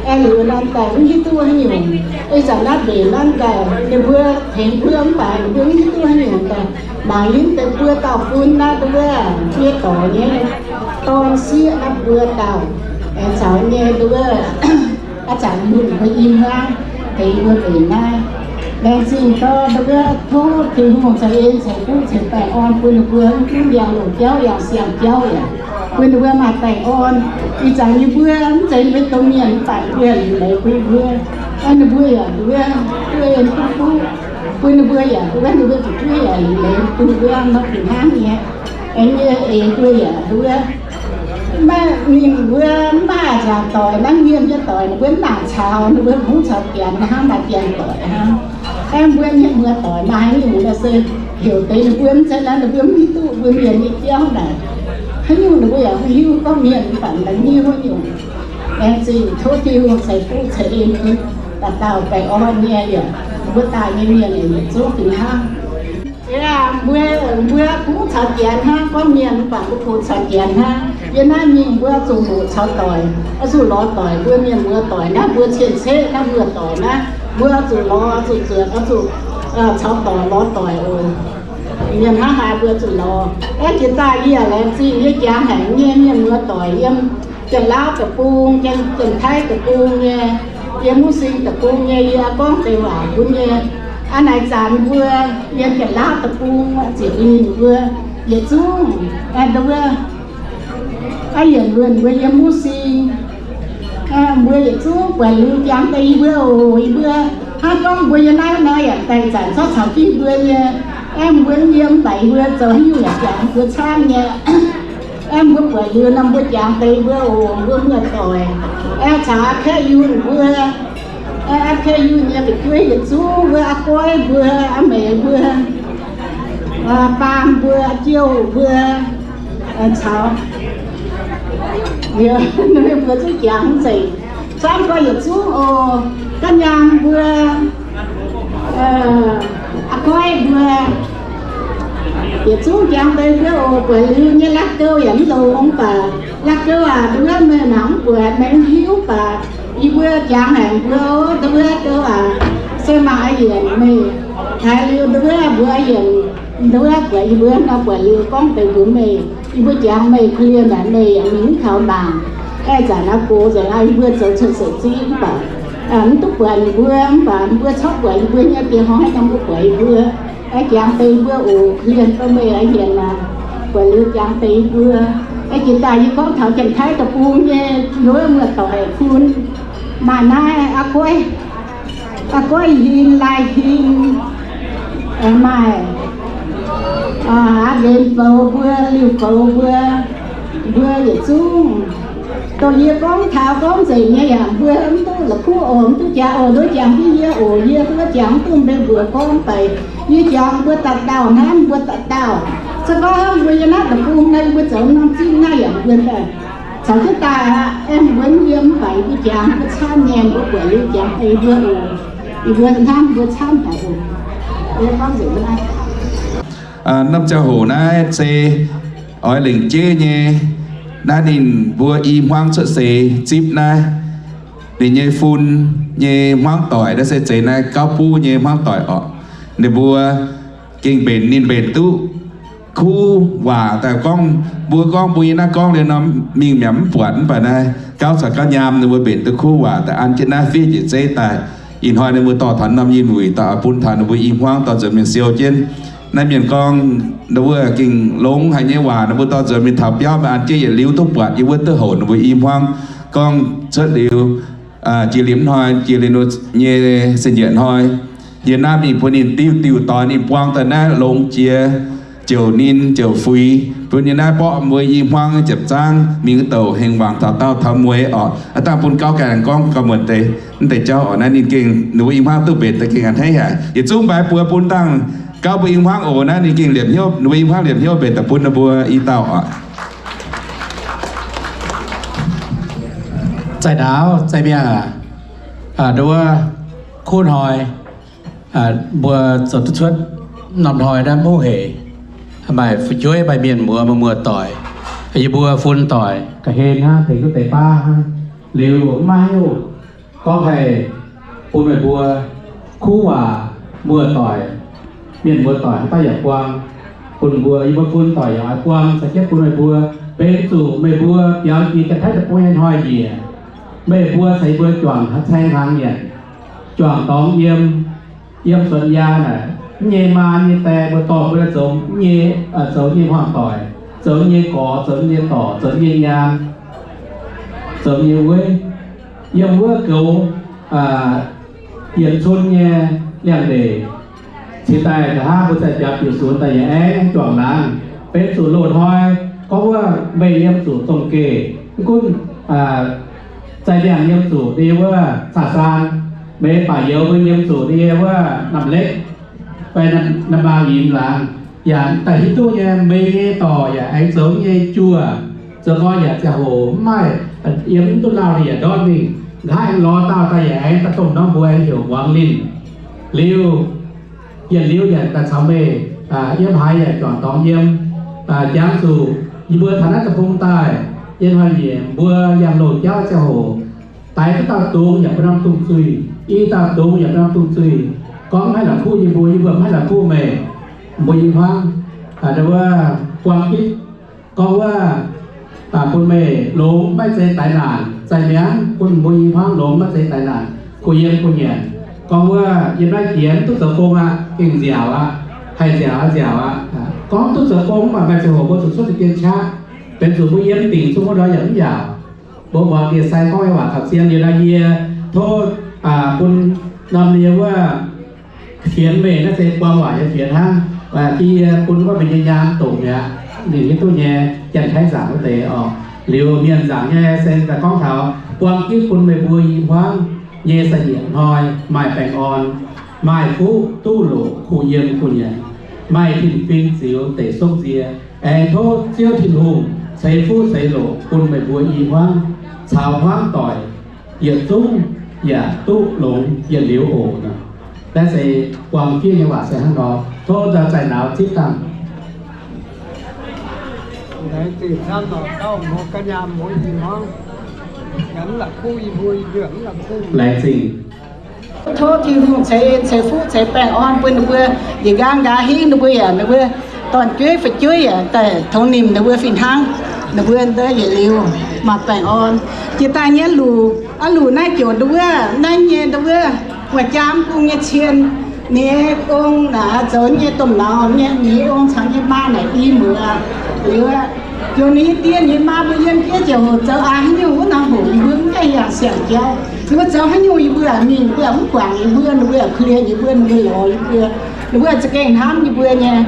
Aengx liuz nor daaih mv hiuv duqv haaix nyungc. Ih zanc naaiv mbenc nor daaih ninh mbuo tengx mbuo mv baac ninh mbuo mv hiuv duqv haaix nyungc daaih. Mangc yie mv deix buo dauh bun naaiv nduov nyei dorc nyei dorn sieqv naaiv buo dauh, aengx caux nyei nduov a'zaangc yunh mbuo i hmuangv tengx mbuo mbenc naaiv. Laengz zingh dorh nduov tov Tin-Hungh ceix en ceix fuqv ceix baengh orn bun ninh mbuo, mv gunv yangh longc jauv yangh siang jauv yaac bun ninh mbuo maaih baengh orn. Ih zanc yie mbuo mv zeiz ninh mbuo domh mienh mv baac ninh mbuo liuc leiz bun yie mbuo. Ninh mbuo yaac nduov duqv en duqv fuqv bun ninh mbuo yaac nduov, ninh mbuo fu'jueiv yaac liuc leiz bun ninh mbuo nor fih hnangv nyei. Aengx nyei eix mbuo yaac nduov maiv mingh mbuo mv maaih nzaangc doic, naaiv mienh nyei doic ninh mbuo mv nangc caux, ninh mbuo kungx caux janx hnangv, maaih janx doic hnangv. Aengx mbuo mienh muoz doic maaih haaix nyungc se heuc deix ninh mbuo mv zeiz naaiv, ninh mbuo mv hiuv duqv mbuo mienh nyei jauv naaic. Haaix nyungc ninh mbuo yaac mv hiuv gorngv mienh mv baac daaih hiuv haaix nyungc. Laengz zingh tov Tin-Hungh ceix fuqv ceix en bun dauh dauh baengh orn nyei yaac mbuo daaih nyei mienh yietc zungv fih hnangv. Mbuo, mbuo kungx caux janx hnangv, gorngv mienh mv baac mbuo kungx caux janx hnangv. Yiem naaiv mingh mbuo zuqc hoqc caux doic, oix zuqc lorz doic, mbuo mienh muoz doic naaiv, mbuo cien-ceqv naaiv muoz-doic naaiv, mbuo zuqc lorz, zuqc zuotc, oix zuqc caux doic lorz doic oc. Mienh hnangv haaix mbuo zuqc lorz. Aeqv, jiex daaih yie laengz zingh yie jangx haic nyei mienh muoz doic yiem Janx-Lauv deic-bung, Janx-Taiv deic-bung nyei, yiem Muv Sing deic-bung nyei, yie gorngv deix waac bun nyei. Aa, naaic zanc mbuo yiem Janx-Lauv deic-bung ziepc ninh mbuo yietc zungv, aa, nduov, aa, yienc luonc mbuo yiem Muv Sing, aa, mbuo yietc zungv buatc liuz jangx deix yie mbuo oc. Yie mbuo hnangv gorngv mbuo yiem naaiv nor yaac daaih zanc zorqv caux jienv yie mbuo nyei. Aeqv, mbuo yiem mv baac yie mbuo zoux haaix nyungc yaac jangx mbuo camv nyei. Aeqv, mbuo buatc liuz nor mbuo jangx deix yie mbuo oc, mbuo muoz-doic. Aeqv, caux aa Kaeqv Yunh mbuo, aa Kaeqv Yunh nyei fu'jueiv yietc zungv, mbuo aa Goiv mbuo, aa Meix mbuo, aa Baam mbuo, aa Jouh mbuo, caux, mbuo zungv jangx nzengc. Camv gorx yietc zungv oc. Ga'nyaam mbuo, aa Goiv mbuo, yietc zungv jangx deix mbuo oc. Buatc liuz nyei la'gou yaac mv longx baac, la'gou aac, nduov meih mangc mv buatc, meih mv hiuv baac, yie mbuo jangx haic mbuo oc. Nduov gou aac, se maaih yienc meih haiz liuz nduov mbuo yienc, nduov buatc yie mbuo nor buatc liuz gorngv deix mbuox meih, yie mbuo jangx meih korv-lienh naaic meih yaac mingh mv kaux mangc. Aeqv, zanc naaiv gox nzengc aqv, yie mbuo zoux cuotv seix zipv mv baac mv duqv buatc ninh mbuo, mv baac ninh mbuo corc buatc yie mbuo nyei diex hnoi nor mbuo buatc yie mbuo. Aeqv, jangx deix yie mbuo oc, korv-lienh bun meih aqv, yienc aac, buatc liuz jangx deix yie mbuo. Aeqv, jiex daaih yie gorngv taux Janx-Taiv deic-bung nyei nduov muoz-doic bun maaih naaiv aa Goiv, aa Goiv Hin, Lai Hin, maaih aa Nqenx Foux mbuo, Liuh Foux mbuo, mbuo yietc zungv. Dongh yie gorngv taux gorngv nzengc nyei yaac mbuo mv duqv la'kuqv oc, mv duqv jaax oc, nduov jangx jienv yie oc, yie duqv jangx mv duqv mbuo mbuox gorngv deix. Yie jangx mbuo dauh dauh hnangv, mbuo dauh dauh. Se gorngv mbuo yiem naaiv deic-bung naaiv, mbuo zoux norm zipv naaiv yaac mbuo daaih caux jienv daaih aqv. Aengx mbuo yiem mv baac yie mbuo jangx mbuo camv nyei, mbuo buatc liuz jangx ei mbuo oc. Yie mbuo hnamv mbuo camv daaih oc. Norm ziangh hoc naaiv se oix lengc jeiv nyei, naaiv ninh mbuo i hmuangv cuotv seix zipv naaiv. Ninh nyei fun nyei hmuangv doic naaiv se zeiz naaiv gauv buv nyei hmuangv doic oc. Ninh mbuo gengh mbenc, ninh mbenc duqv kuv waac daaih gorngv, mbuo gorngv mbuo yiem naaiv gorngv liuz nor mingh mi'aqv mv buatc, mv baac naaiv gauv caux gauv nyaam ninh mbuo mbenc duqv kuv waac daaih an jienv naaiv fiev njiec zeiv daaih. Ih hnoi ninh mbuo dorh taux norm yinh wuic daaih oix bun taux ninh mbuo i hmuangv dorh nzuonx mingh siou jienv. Naaiv mienh gorngv ninh mbuo gengh longx haic nyei waac, ninh mbuo dorh nzuonx mingh taux biauv mingh an jienv yietc liuz duqv buatc, yie mbuo duqv houc ninh mbuo i hmuangv gorngv cuotv liuz jiex liuz hnoi, jiex liuz nyei se njiec hnoi, yie naaiv mingh bun ninh diuh diuh doix ninh buang daaih naaiv longx jiex, ziouc ninh ziouc fuix, bun yie naaiv mborqv mbuo i hmuangv ziepc zaangv mingh wuov douc hengx wangc taux daauh taux mueiz oc. Aav dangh bun gauv gaengh gorngv gauh muonc deix, mv deix jauv oc. Naaiv ninh gengh ninh mbuo i hmuangv duqv mbenc daaih gengh a'hneiv haic. Yietc zungv mbaix buoz bun dangh gauv mbuo i hmuangv oc. Naaiv ninh gengh liepc hnyouv, ninh mbuo i hmuangv liepc hnyouv mbenc daaih bun ninh mbuo i dauh oc. Zaih ndaauv zaih miangh aac, nduov kuv hnoi mbuo zoux duqv cuotv norm hnoi naaiv mouv hec, maaih fu'jueiv maaih mienh muoz maaih muoz-doic, yie mbuo fun doic ga'hlen hnangv, tengx duqv deix baav hnangv. Liuz maiv hiuv gorngv haih bun meih mbuo kuv waac, muoz-doic, mienh muoz-doic haaix dauh yaac buang, bun mbuo, yie mbuo fun doic yaac oix buang caux jienv bun meih mbuo, benx zuqc meih mbuo biaux jiex Janx-Taiv deic-bung nyei hnoi njiec, meih mbuo caux yie mbuo juangc caeng hnaangx nyanc, juangc dorngx yiem, yiem suonx yaa naaic, mv nyei maa nyei die mbuo dorh mbuo zoux, mv nyei, zoux nyei hmuangv doic, zoux nyei gorx, zoux nyei dorc, zoux nyei nyaam, zoux nyei weiv, yiem wuov goux yietc cun nyei liangx-ndeic. Cingx daaih nqa'haav mbuo zaih biaux diuc sunx daaih yaac aengx juangc laangz, benx zuqc loz-hnoi gorngv wuov meih yiem zuqc zong-geh, mv gunv zaih ndiangx yiem zuqc ninh nyei wuov caa saan, meix baac youz mbuo yiem zuqc ninh nyei wuov Namh Lekv fai Namh Maaz Yinz laangz, yaac daaih hiuv duqv nyei meih nyei dorc yaac aengx zoux nyei juoh, zoux gau yaac ziangh hoc mv maaih, yiem mv duqv lauh ninh yaac ndortv mingh. Nqa'haav aengx lorz dauh daaih yaac aengx daaih dongh norm mbuo aengx heuc Muangz Linh. Liuz, yietc liuz yaac daaih caux meih yiem haaix yaac juangc dorngx yiem. Jangx zuqc yie mbuo taux naaiv deic-bung daaih, yiem hnoi njiec mbuo yangh loz-jauv ziangh hoc, daix duqv dauh dungz yaac bun norm dungz zuiz, i dauh dungz yaac bun norm dungz zuiz. Gorngv maiv la'kuqv yie mbuo, yie mbuo maiv la'kuqv meih, mbuo i hmuangv wuov buang gitv gorngv wuov bun meih longx maiv zeiz daix naanc, zaih mi'aqv bun mbuo i hmuangv longx maiv zeiz daix naanc, kuh yiem kuh nyanc. Gorngv wuov yiem naaiv jiex mv duqv zoux gong aqv, gengh nziaauc aqv, haih nziaauc aqv, nziaauc aqv. Gorngv duqv zoux gong mv baac maaih ziangh hoc mbuo zuqc cuotv deix dien qaqv, benx zuqc mbuo yiem dingc zungv wuov ndau yaac mv nziaauc. Mbuo muangx ndie-sai gorngv nyei waac taux zien liuz nor, yie tov bun norm yie wuov fienx meih naaiv se buang waac nyei fienx hnangv. Yie bun wuov meih nyei nyaam doqc mi'aqv, ninh hiuv duqv nyei, Janx-Taiv nzaangc wuov deix oc. Liuz mienh nzaangc nyei se daaih gorngv taux buang gitv bun meih mbuo i hmuangv nyei sai-nyieqc hnoi maaih baengh orn, maaih fuqv duqv loc kuh yiem kuh nyanc, maaih tin-fingx ziux deic songv nzie. Aengx tov Ziouv Tin-Hungh ceix fuqv ceix loc bun meih mbuo i hmuangv caux hmuangv doic yietc zungv yaac duqv longx yietc liuz oc. Naaiv se buang fiev nyei waac se hnangv nor. Tov nzauh zaih nauz zipv dangh. Laengz zingh. Tov Tin-Hungh ceix en ceix fuqv ceix baengh orn bun ninh mbuo njiec nqaang nqa'haav hingv ninh mbuo yaac ninh mbuo dorn-jueiv fu'jueiv yaac daaih tongx nimc ninh mbuo fih hnangv. Ninh mbuo ndau yietc liuz maaih baengh orn. Jiex daaih nyei luc, aa, luc naaiv jiex ndau wuov naaiv nyei ndau wuov wuov jaam bung nyei cien, ninh nyei ong naaic zoux nyei domh nauz nyei, ninh nyei ong caux nyei maa naaic i muoz. Liuz, jiex ninh nyei die ninh nyei maa mbuo yiem jiex ziouc hoc zoux aa haaix nyungc wuov nor hoc yie mbuo mv gaengh yangh siang jauv. Ninh mbuo zoux haaix nyungc yie mbuo mingh mbuo mv guangc yie mbuo, ninh mbuo yaac kuh lienh yie mbuo, ninh mbuo lorz yie mbuo, ninh mbuo za'gengh hnamv yie mbuo nyei.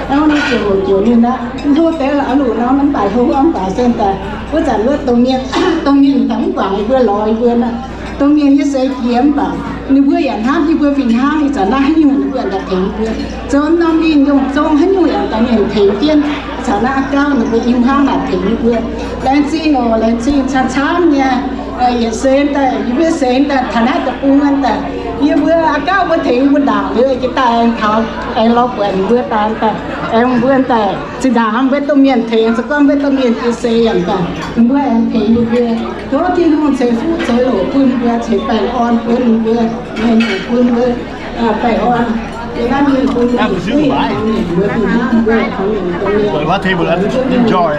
Hnangv nor ziouc hoc jiex ninh aqv, hlo deix la'luc nor mv baac hlo mv baac se daaih wuov zanc wuov dongh mienh, dongh mienh daaih mv guangc yie mbuo lorz yie mbuo aqv. Domh mienh nyei seix jiex mv baac ninh mbuo yaac hnamv yie mbuo fih hnangv, ih zanc naaiv haaix nyungc ninh mbuo yaac daaih tengx yie mbuo. Zoux norm lingh nyungc zong haaix nyungc yaac daaih mienh tengx jienv. Ih zanc naaiv a'gauv ninh mbuo i hmuangv naaic tengx yie mbuo. Laengz zingh oc, laengz zingh camv-camv nyei. Yietc seix daaih, yie mbuo seix daaih taux naaiv deic-bung daaih, yie mbuo a'gauv mbuo tengx yie mbuo ndaangc liuz, jiex daaih aengx taux, aengx lorz buatc ninh mbuo daaih, aengx mbuo daaih zinh ndaangc mbuo domh mienh tengx, se gorngv mbuo domh mienh jiex seix yaac daaih, ninh mbuo aengx tengx yie mbuo. Tov Tin-Hungh ceix fuqv ceix loc bun mbuo, ceix baengh orn bun mbuo, mienh bun mbuo baengh orn. What table? Enjoy.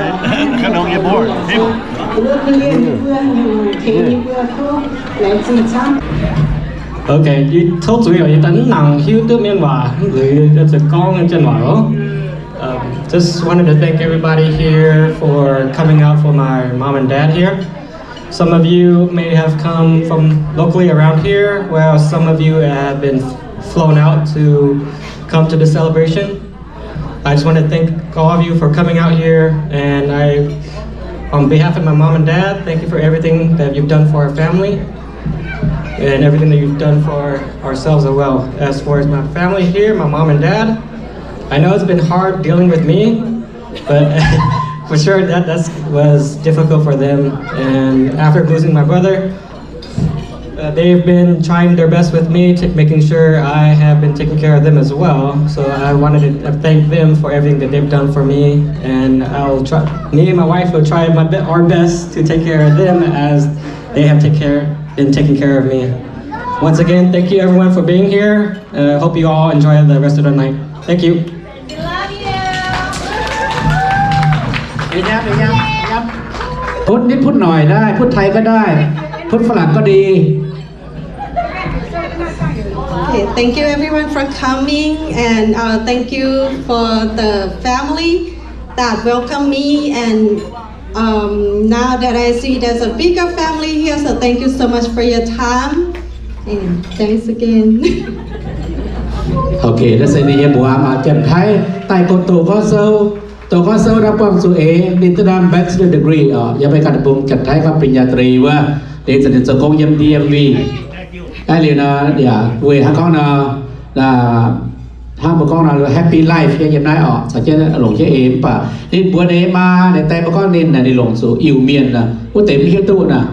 Kan nongc yie board table. Okay, yie tov zuiz oc, yie daaih mv nangc hiuv duqv mienh waac, mv zuiz yie zuqc gorngv Janx waac oc. Um, just wanted to thank everybody here for coming out for my mom and dad here. Some of you may have come from locally around here, while some of you have been flown out to come to the celebration. I just want to thank all of you for coming out here, and I, on behalf of my mom and dad, thank you for everything that you've done for our family and everything that you've done for ourselves as well. As far as my family here, my mom and dad, I know it's been hard dealing with me, but for sure that that's, was difficult for them. And after losing my brother, uh, they've been trying their best with me, t- making sure I have been taking care of them as well. So I wanted to thank them for everything that they've done for me. And I'll try. Me and my wife will try my be- our best to take care of them as they have take care been taking care of me. Once again, thank you everyone for being here. Uh, hope you all enjoy the rest of the night. Thank you. พูดนิดพูดหน่อยได้ พูดไทยก็ได้ พูดฝรั่งก็ดี Okay, thank you everyone for coming, and uh, thank you for the family that welcomed me. And um, now that I see there's a bigger family here, so thank you so much for your time. And thanks again. Ok, naaiv se ninh nyei mbuox maaih Janx-Taiv daaih gong doqc gorngv sou, doqc gorngv sou naaiv buangh zuqc eix ninh duqv naaiv bachelor degree oc, yiem mei ganh deic-bung Janx-Taiv ปริญญาตรี wuov, ninh zanc ninh zoux gong yiem D M V. Naaiv liuz nor, yaac weic hnangv gorngv nor, hnangv mbuo gorngv nor happy life nyei yiem naaiv oc, caux jienv longc jienv eix mv baac ninh mbuox ninh eix maa, ninh diex mbuo gorngv ninh, ninh longc zuqc Iu-Mienh, wuov deix mv hiuv duqv naaic.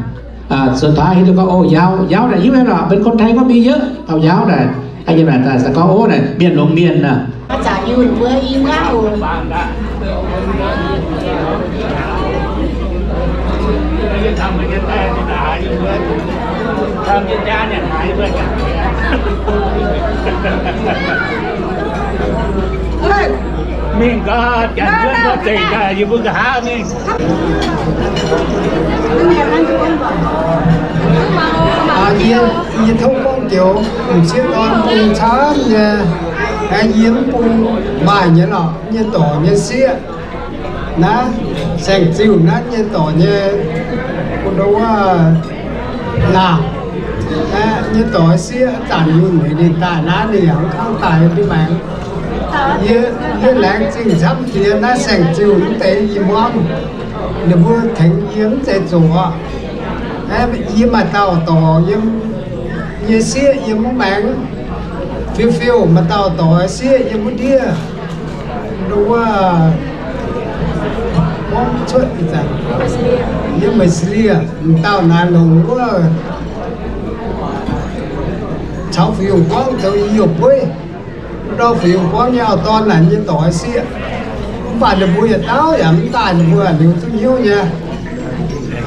สุดท้าย hiuv duqv gorngv, o, Yaauv, Yaauv naaic hiuv duqv lorqc, เป็นคนไทยก็มีเยอะ, taux Yaauv naaic, yiem naaic daaih gorngv, o, naaic mienh longx mienh naaic. Mingh gaax, janx mbuo mbuo zengc gaax, yie mbuo nqa'haav mingh. Yie tov gorngv joux m'sieqv dorn bung camv nyei, yie mv bung maaih nyei lorqc, nyei dorc nyei sieqv. Naaiv saeng-ziuh naaiv nyei dorc nyei, bun wuov laangc, nyei dorc sieqv zanc yungh heuc ninh daaih naaiv, ninh yaac mv kangv daaih yiem diuh maengx. Yie, yie laengz zingh camv jiex naaiv saeng-ziuh mv deix i hmuangv, ninh mbuo tengx yie mv zeiz zoqc. Yie maaih dauh dorc yiem, nyei sieqv yiem wuov maengx, fiu-fiuv maaih dauh dorc sieqv yiem wuov ndiev, wuov, gorngv cuotv ih zanc, yiem Australia, m'dauh naaiv longc wuov caux Fuqv Yungh gorngv zoux i youh bueiv. Wuov ndorm Fuqv Yungh gorngv nyei auv-dorn naaic nyei dorc sieqv, mv baac ninh mbuo yietc dauh yaac mv daaih, ninh mbuo liuz duqv hnyouv nyei.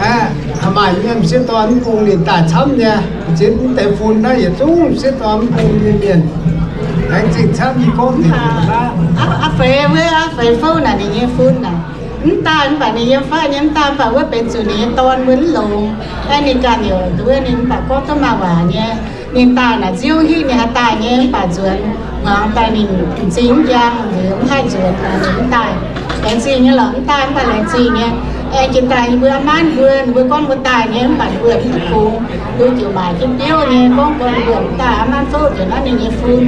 Aeqv, maaih nyei m'sieqv dorn mv bung ninh daaih camv nyei, ziex mv deix fun naaiv yietc zungv m'sieqv dorn mv bung nyei mienh. Laengz zingh camv nyei gorngv ninh aqv. Aa feix wuov, aa feix fouv naaic ninh nyei fun naaic mv daaih, mv baac ninh yiem fai nyei mv daaih, mv baac wuov benx zuqc ninh nyei dorn mbuo mv longx. Aeqv, ninh ganh yaac nduov ninh, mv baac gorngv duqv maaih waac nyei. Ninh daaih naaic nziouv hiuv ninh haih daaih nyei, mv baac nzuonx hmuangx daaih ninh m'zing mv njang, nzuonx mv haih nzuonx, ninh mv daaih. Laengz zingh nyei lorqc, mv daaih mv baac laengz zingh nyei. Aengx jiex daaih yie mbuo aa maanv mbuo, ninh mbuo gorngv mbuo daaih nyei, mv baac ninh mbuo mv kungx, mbuo ziouc maaic jienv biouv nyei, gorngv gorn mbuo mv daaih, aa maanv fouv ziouc naaiv ninh nyei fun.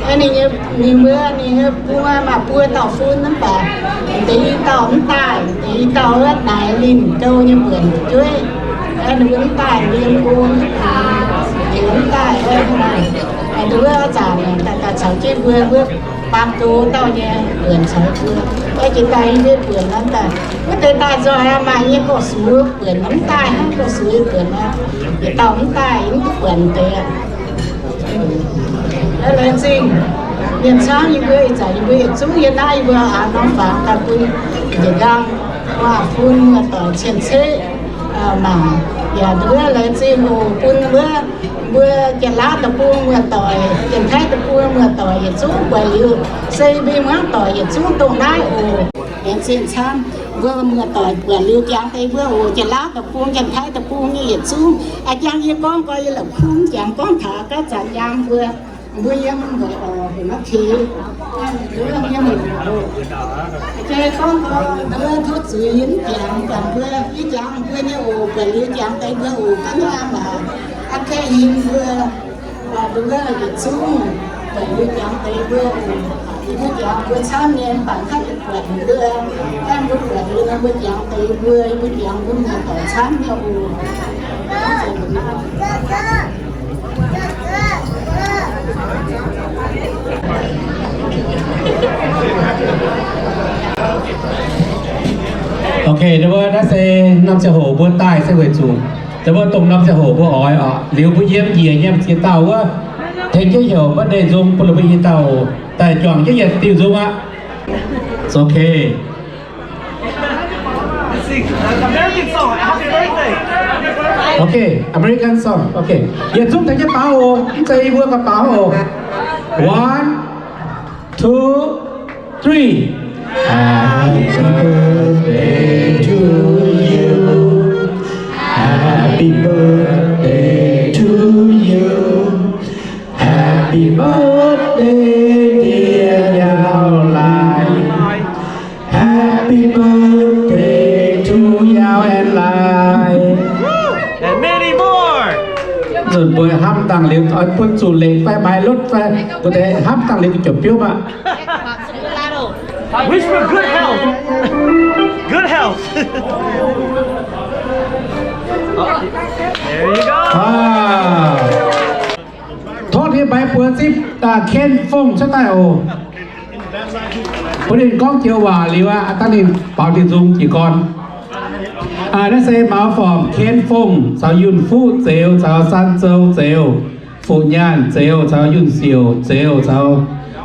Aengx ninh nyei, ninh mbuo, ninh nyei buo, maaih buo dauh fun mv baac, deix i dauh mv daaih, deix i dauh wuov naaic linh gou nyei mbuonc jueiv. Aengx ninh mbuo mv daaih, ninh mbuo yiem go. Mv daaih, nduov zanc daaih caux jienv mbuo wuov baamh gen dauh nyei buonc caux mbuo, jiex daaih yie mbuo buonc nor daaih, wuov deix daaih nzoih maaih nyei gorqv-sux buonc mv daaih hnangv, gorqv-sux buonc nor, yietc dauh mv daaih mv duqv buonc deix aqv. Laengz zingh mienh camv, yie mbuo ih zanc yie mbuo yietc zungv yie naaiv yie mbuo aax norm fangx daaih bun njiec nqaang, waac-fun muoz-doic cien-ceqv mangc. Yaac nduov laengz zingh oc bun wuov mbuo Janx-Laauv deic-bung muoz-doic, Janx-Taiv deic-bung muoz-doic yietc zungv buatc liuz, se mbuo hmuangv doic yietc zungv dongh naaiv oc. Laengz zingh camv, mbuo muoz-doic buatc liuz jangx deix mbuo oc. Janx-Laauv deic-bung, Janx-Taiv deic-bung nyei yietc zungv. A'jang yie gorngv nqoi yie la'kuqv jangx gorngv taux gaav zanc jangx mbuo, mbuo yiem mbuo oc, mbuo maiv kei Jai gorngv nqoi nduov tov zuiz yie mv jangx, jangx mbuo, yie jangx mbuo nyei oc, buatc liuz jangx deix mbuo oc, ganh hnangv aqv. Aa, kaeqv hingh mbuo, nduov yietc zungv buatc liuz jangx deix mbuo oc. Yie mbuo jangx mbuo camv nyei, mv baac hnangv yie buatc mbuo, hnangv mbuo buatc liuz nor mbuo jangx deix mbuo, yie mbuo jangx mbuo muoz-doic camv nyei oc. Ok, naaiv mbuo naaiv se norm ziangh hoc mbuo daaih se weic zuqc naaiv mbuo dongh norm ziangh hoc mbuo oix oc, liuz mbuo yiem njiec nyei ziex dauh wuov, tengx jienv heuc birthday nzung bun ninh mbuo i dauh daaih juangc jienv yietc diuh nzung aqv. It's okay. Sing American song, Happy Birthday. Ok, American song. Ok, yietc zungv tengx jienv baaux oc. Mv zeiz yie mbuo gauh baaux oc. One, two, three. Happy birthday to you. Happy birthday to you. Happy birthday, dear Yao Lai. Happy birthday to Yao and Lai. And many more. Nzunc mbuo hnamv dangh liuz, oix bun zuqc lengc fai maaiz lotv fai, mbuo deix hnamv dangh liuz jomc biouv maah. Wish for good health. Good health. There you go. Wow. Tov ninh mbaix buoz zipv, aa, Ken Fong cuotv daaih oc. Bun ninh gorngv joux waac liuz aqv, dangh ninh baaux diuh nzung jiez gorn. Aa, naaiv se Maux Formc, Ken Fong caux Yunh Fuqv Zeux caux San Zou Zeux, Fu Nyaanh Zeux caux Yunh Siouc Zeux caux,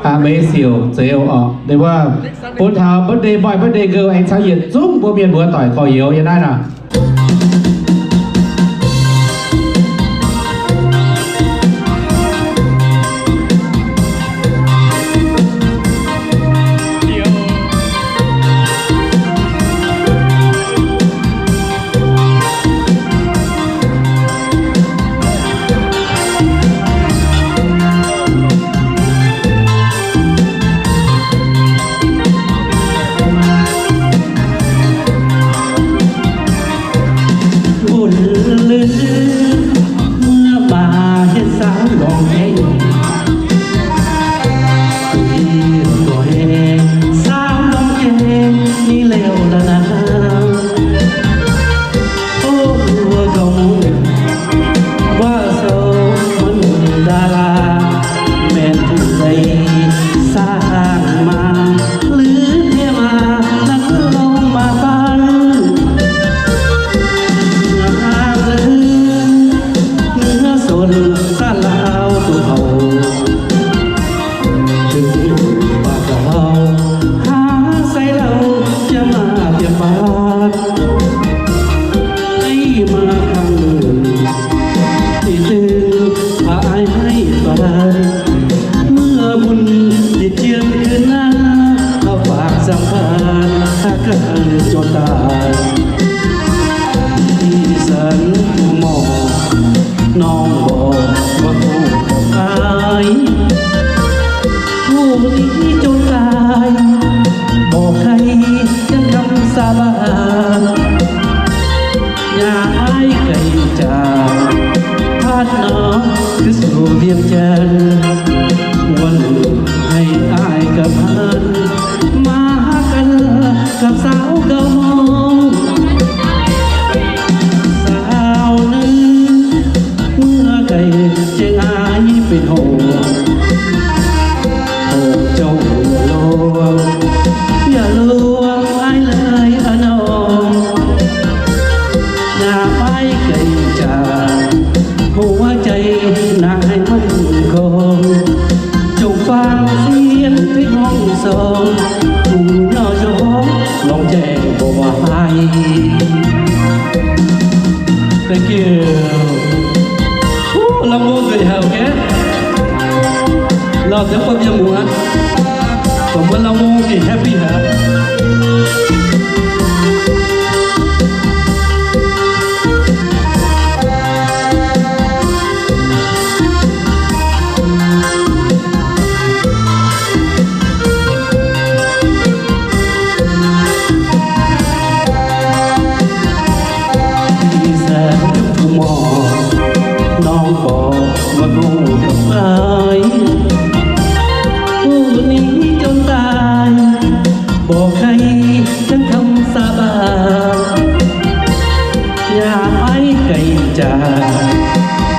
aa, Meix Siouc Zeux orqc. Ninh mbuo bun taux birthday boy, birthday girl aengx caux yietc zungv mbuo mienh muoz-doic gorx-youz yiem naaiv nor. Bun lươn mưa mà hiến sáo lòng kén, tùy tuổi sáo lòng kén ni lêu la na. Ô, ua gong wa sou mân đa la, mẹn tù dây sa hàng ma, lươn thiê ma, năn lông ma păn. Ngã lươn, ngã sôn, sa lao tù hầu. Dưng dưng bạc hầu, há say lâu, chia ma tiêm bát. Ai ma khăng lươn, thì dưng, và ai hay bát. เมื่อบุญติดเจือนคืนนั้น เอาฝากสัมพันธ์หากันจนตาย ที่สันผู้หมอ น้องบอกว่าคงต้องตาย ผู้นี้จนตาย บอกใครยังคำสาบาน อย่าให้ไกลจาก พาดน้องคือสู่เวียงจันทน์ วันหนึ่งให้อ้ายกับมัน มาหากันกับสาวเก่ามอง Thank you. Lamh mbuo nzueic haic, okay? Lauh deix bun mienh muoz aqv. Baac mbuo lamh mbuo gengh happy haic. Ih zanc duqv mbuo morc, norm borqc maiv hungh gauh fai, kuv ninh jomc daaih, mborqc kai jangv camv saax baac, yaac maiv gaengh jaax,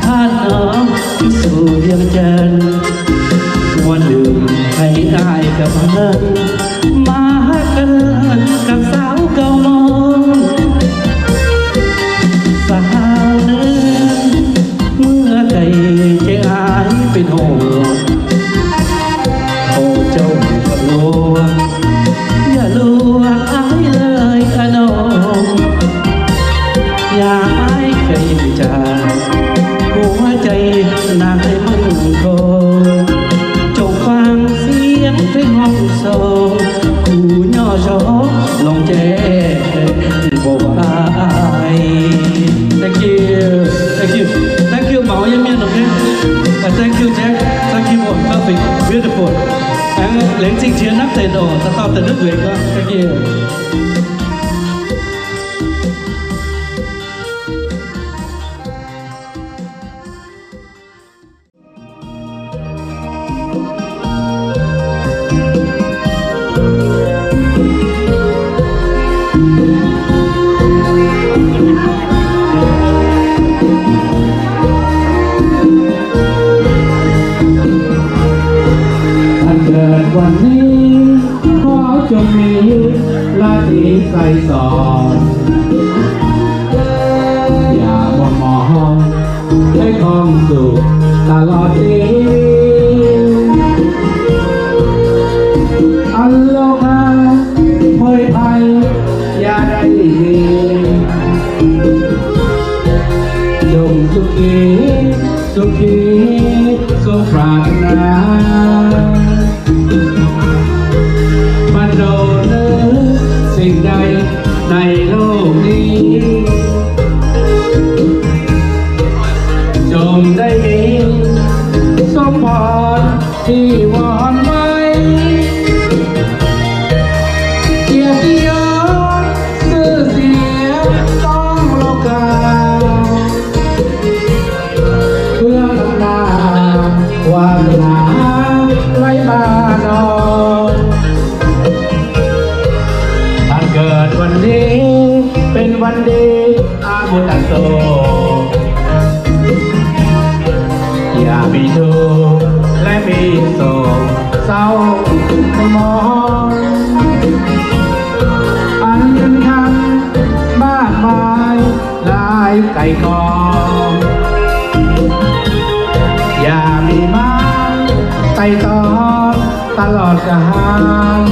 hatc norm jiu zuqc yiem janx, wuov nzunc haiz naaic gaax maiv ganh ganh saauv gauh longx. Saauv naaiv muoz-doic jiex aaix benx hoc, hoc jouh yaac luoqc, yaac luoqc aaix leiz aqv nor, yaac maiv gaengh jaax, wuov jai naaic maiv longx kouv, jomc faang siemv fei horngh sou, kuv nyorx zhorv longx jiex mbuo waac. Thank you, thank you, thank you, maux nyei mienh, okay? Uh, thank you, Jack. Thank you, perfect, beautiful. Aengx laengz zingh jiex naaiv deix oc, dauh dauh daaih duqv nzueic gorngv. Thank you. Hnangv วันนี้ ขอจงมีราตรีไกรสอน อย่ามัวมอง ให้คล่องสุขตลอดปี อันโลกาโผยภัยอย่าได้มี จงสุขี สุขี สมปรารถนา บรรดาเลิศสิ่งใดในโลกนี้ จงได้มีสมพรที่หวังไว้ เกียรติยศชื่อเสียงก้องโลกา เพื่ออำนาจวาสนาไหลมานอง ถ้าเกิดวันนี้เป็นวันดี อามุตตะโส อย่ามีทุกข์และมีโศกเศร้าหมอง อันเงินคำมากมาย หลายไก่กอง อย่ามีมาไต่ตองตลอดกาล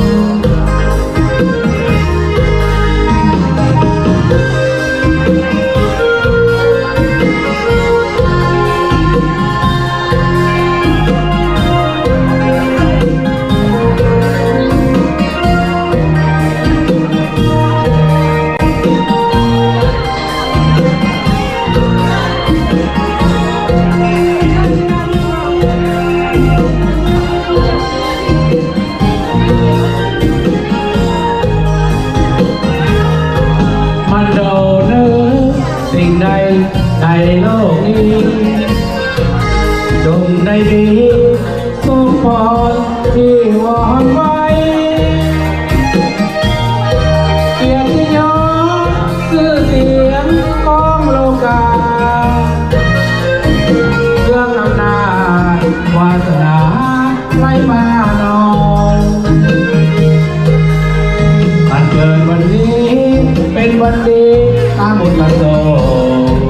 มันโดเนอสิ่งใดในโลกนี้ จงได้มี สมพรที่หวังไว้ เกียรติยศชื่อเสียงของโลกา เรื่องอำนาจวาสนาไหลมานอง วันเกิดวันนี้เป็นวันดีตามบุญประสงค์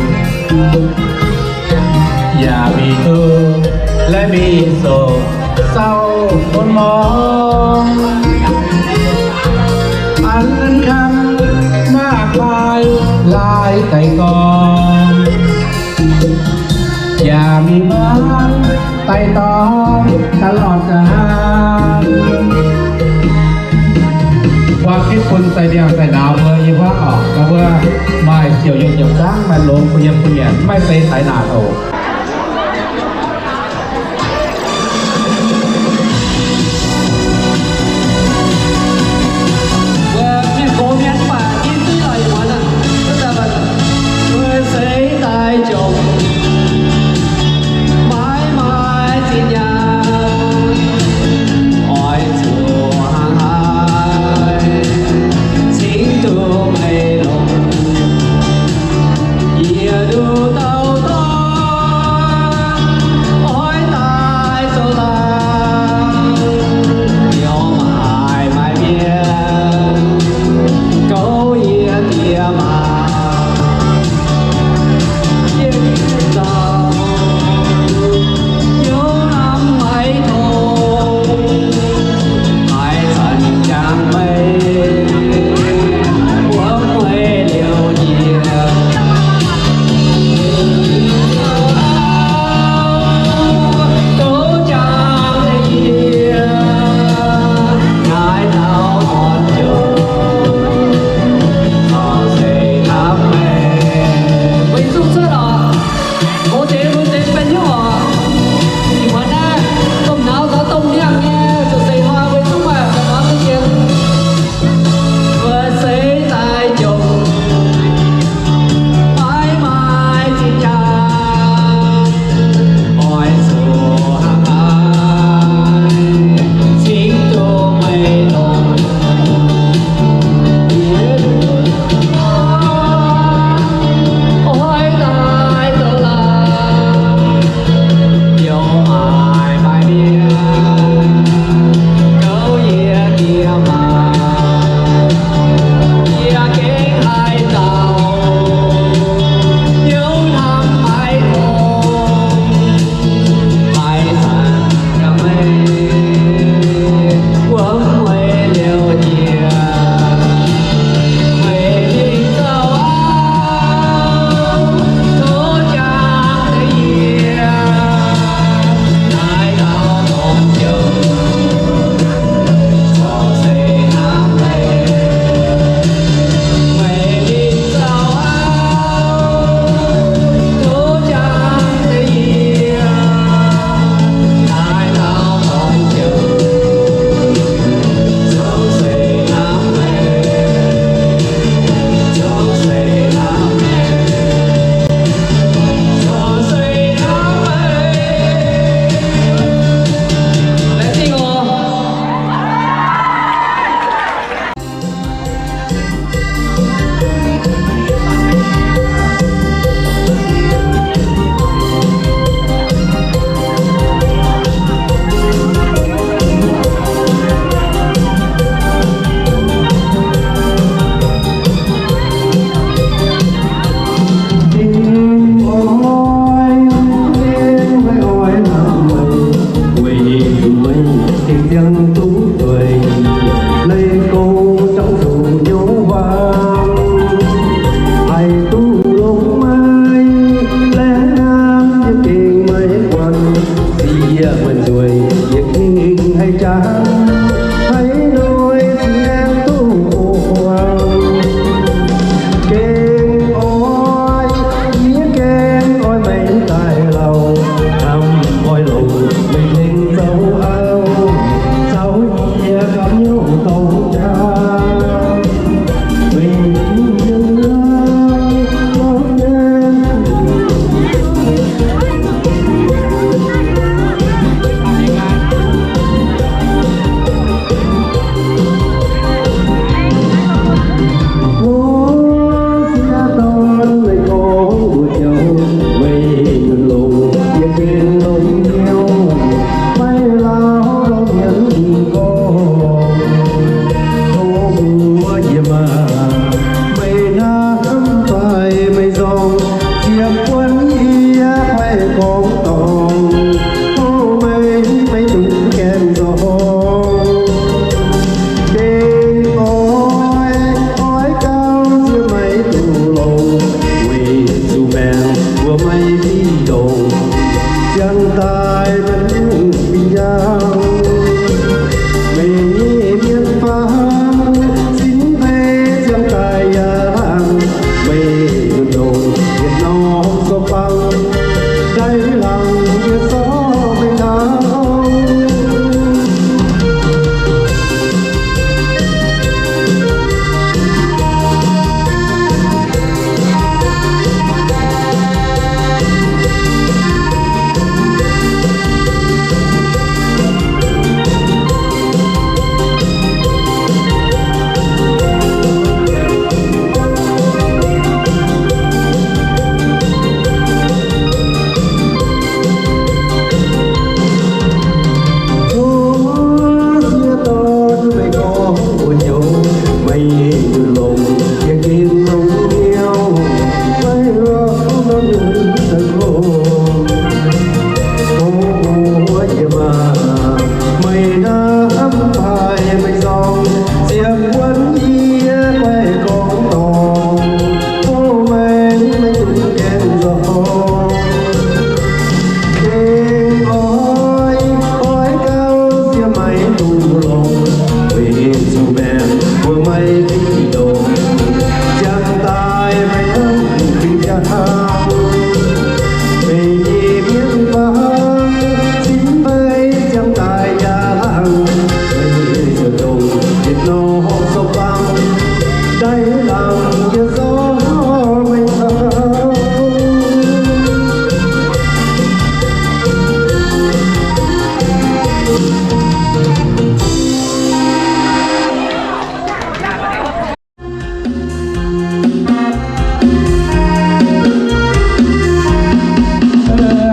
อย่ามีทุกข์และมีโศกเศร้าหมอง อันเงินค Laaix deix gorn, jaa mingh mangc daaih dorngx da'lorqc ga'hlen. Huaav kitv bun sai ndiangx sai ndaaux mbuo nyei huaav orqc, mbuo maaih siouc yiem ziepc zangv maaih longx bun yiem bun nyanc, maiv zeiz daaih naanc oc.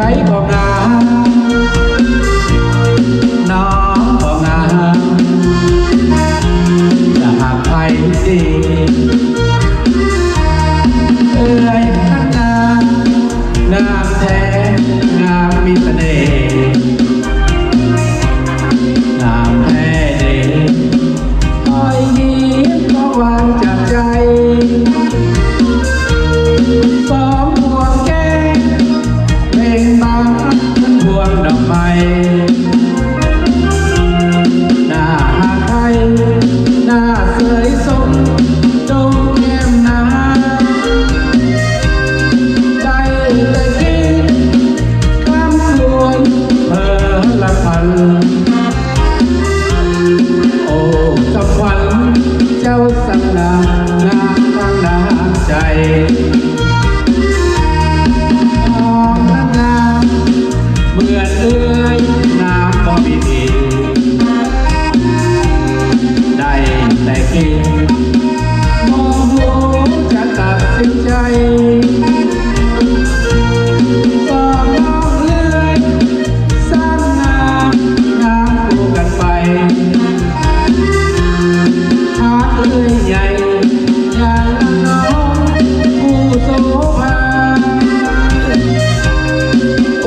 Aaix gorngv ngam, norm gorngv ngam, yaac hnamv haic dingc. Aaix hnamv ngam, ngam tengx ngam mingh da'neic, ngam haih deix. Oix nyiemv gorngv waac jaax jai, form buangh gaengh, mengh maaz mbuo ndorm-maiv. Naaiv haih, naaiv seix song, dongh nyiemv naaiv, daaih daaih gitv, kamv kuonx, heuc la'kuanx. O, za'kuanx jauv sangx naaic, naaic dangh naaic jaiv. Hnangv naaiv, muonc aac, naaiv gorngv mingh daaih daaih gitv, mv hungx jaax dapc sin jai. Zorqv norm hleix, สร้างงาน งานคู่กันไป Hatc hleix nyaic, nyanc norm คู่โสภา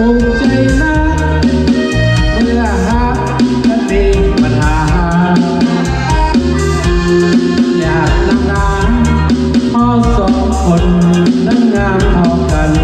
Ong-jai naaiv, เมื่อฮักนั้นมีปัญหา Yaac naaiv naaiv, mbuo สองคน naaiv ngam taux ganh.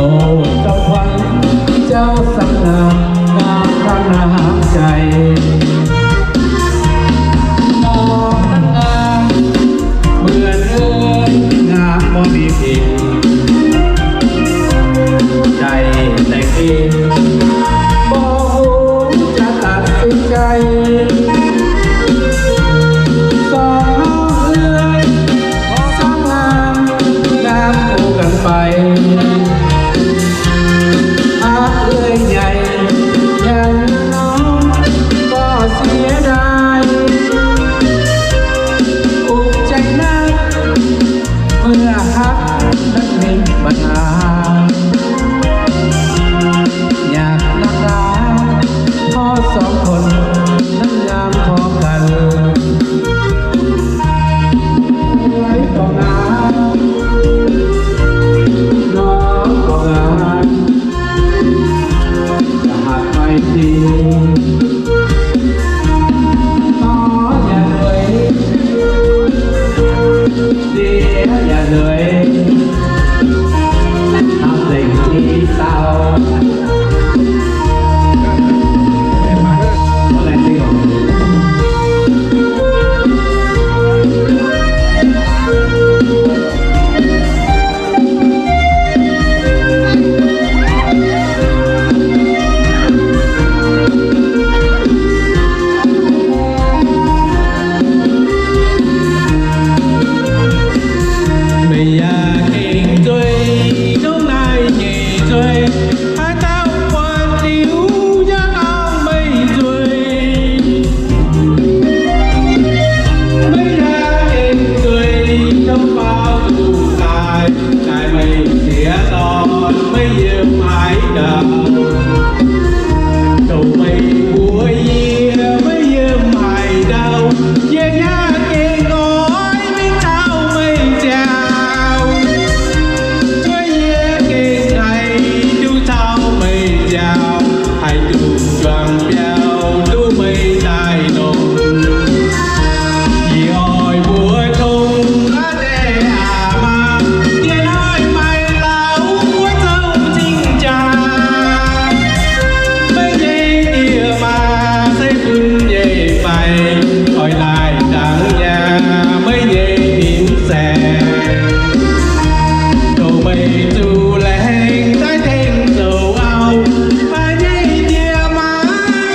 Ov, za'kuanx jauv sangx naaic, ngam dangh naaic jaiv. Norm naaiv ngam, muonc aac, ngam mbuo mingh dingc, daaih daaih gitv, mbuo hungx jaax ตัดสินใจ zorqv norm hleix, samv laangh, ngam คู่กันไป Hatc hleix nyaic, nyanc norm gorqv เสียดาย Ong-jaic naaiv, เมื่อฮักนั้นมีปัญหา Dongh meih mbuo yie maiv yiem haaix ndau, yie yaac gengh oix mingh taux meih nziaauc. Zuov yie gengh haih duqv taux meih nziaauc, haih duqv juangc biauv duqv meih daaih longc. Yie oix mbuox tong aav deix aav maa, yie hnoi maaih lauh wuov zoux cing jaa. Meih nyei diex maa se bun nyei faix, oix naaic ndaangc nyaah meih nyei ninh saeng. Dongh meih zuqc laengz daaih tengx zoux auv, maaih nyei diex maa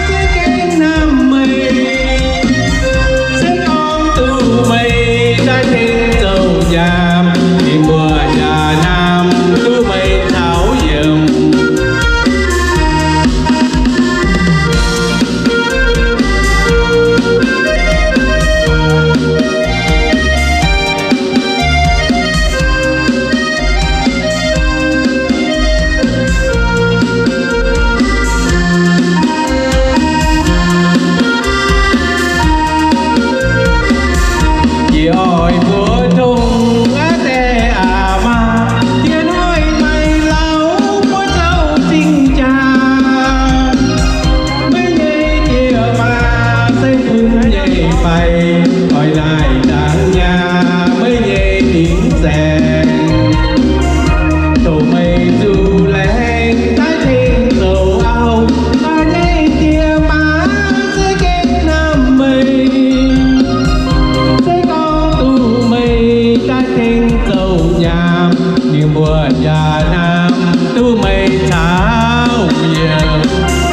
se gengh hnamv meih. Se gorngv duqv meih daaih tengx zoux nyaam, ninh mbuo yaac hnamv duqv meih taux yiemc. Yie oix mbuox tong aav deix aav maa, yie hnoi maaih lauh wuov zoux cing jaa. Meih nyei diex maa se bun nyei faix, oix naaic ndaangc nyaah meih nyei ninh saeng. Dongh meih zuqc laengz daaih tengx zoux auv, maaih nyei diex maa se gengh hnamv meih. Se gorngv duqv meih daaih tengx zoux nyaam, ninh mbuo yaac hnamv duqv meih taux yiemc.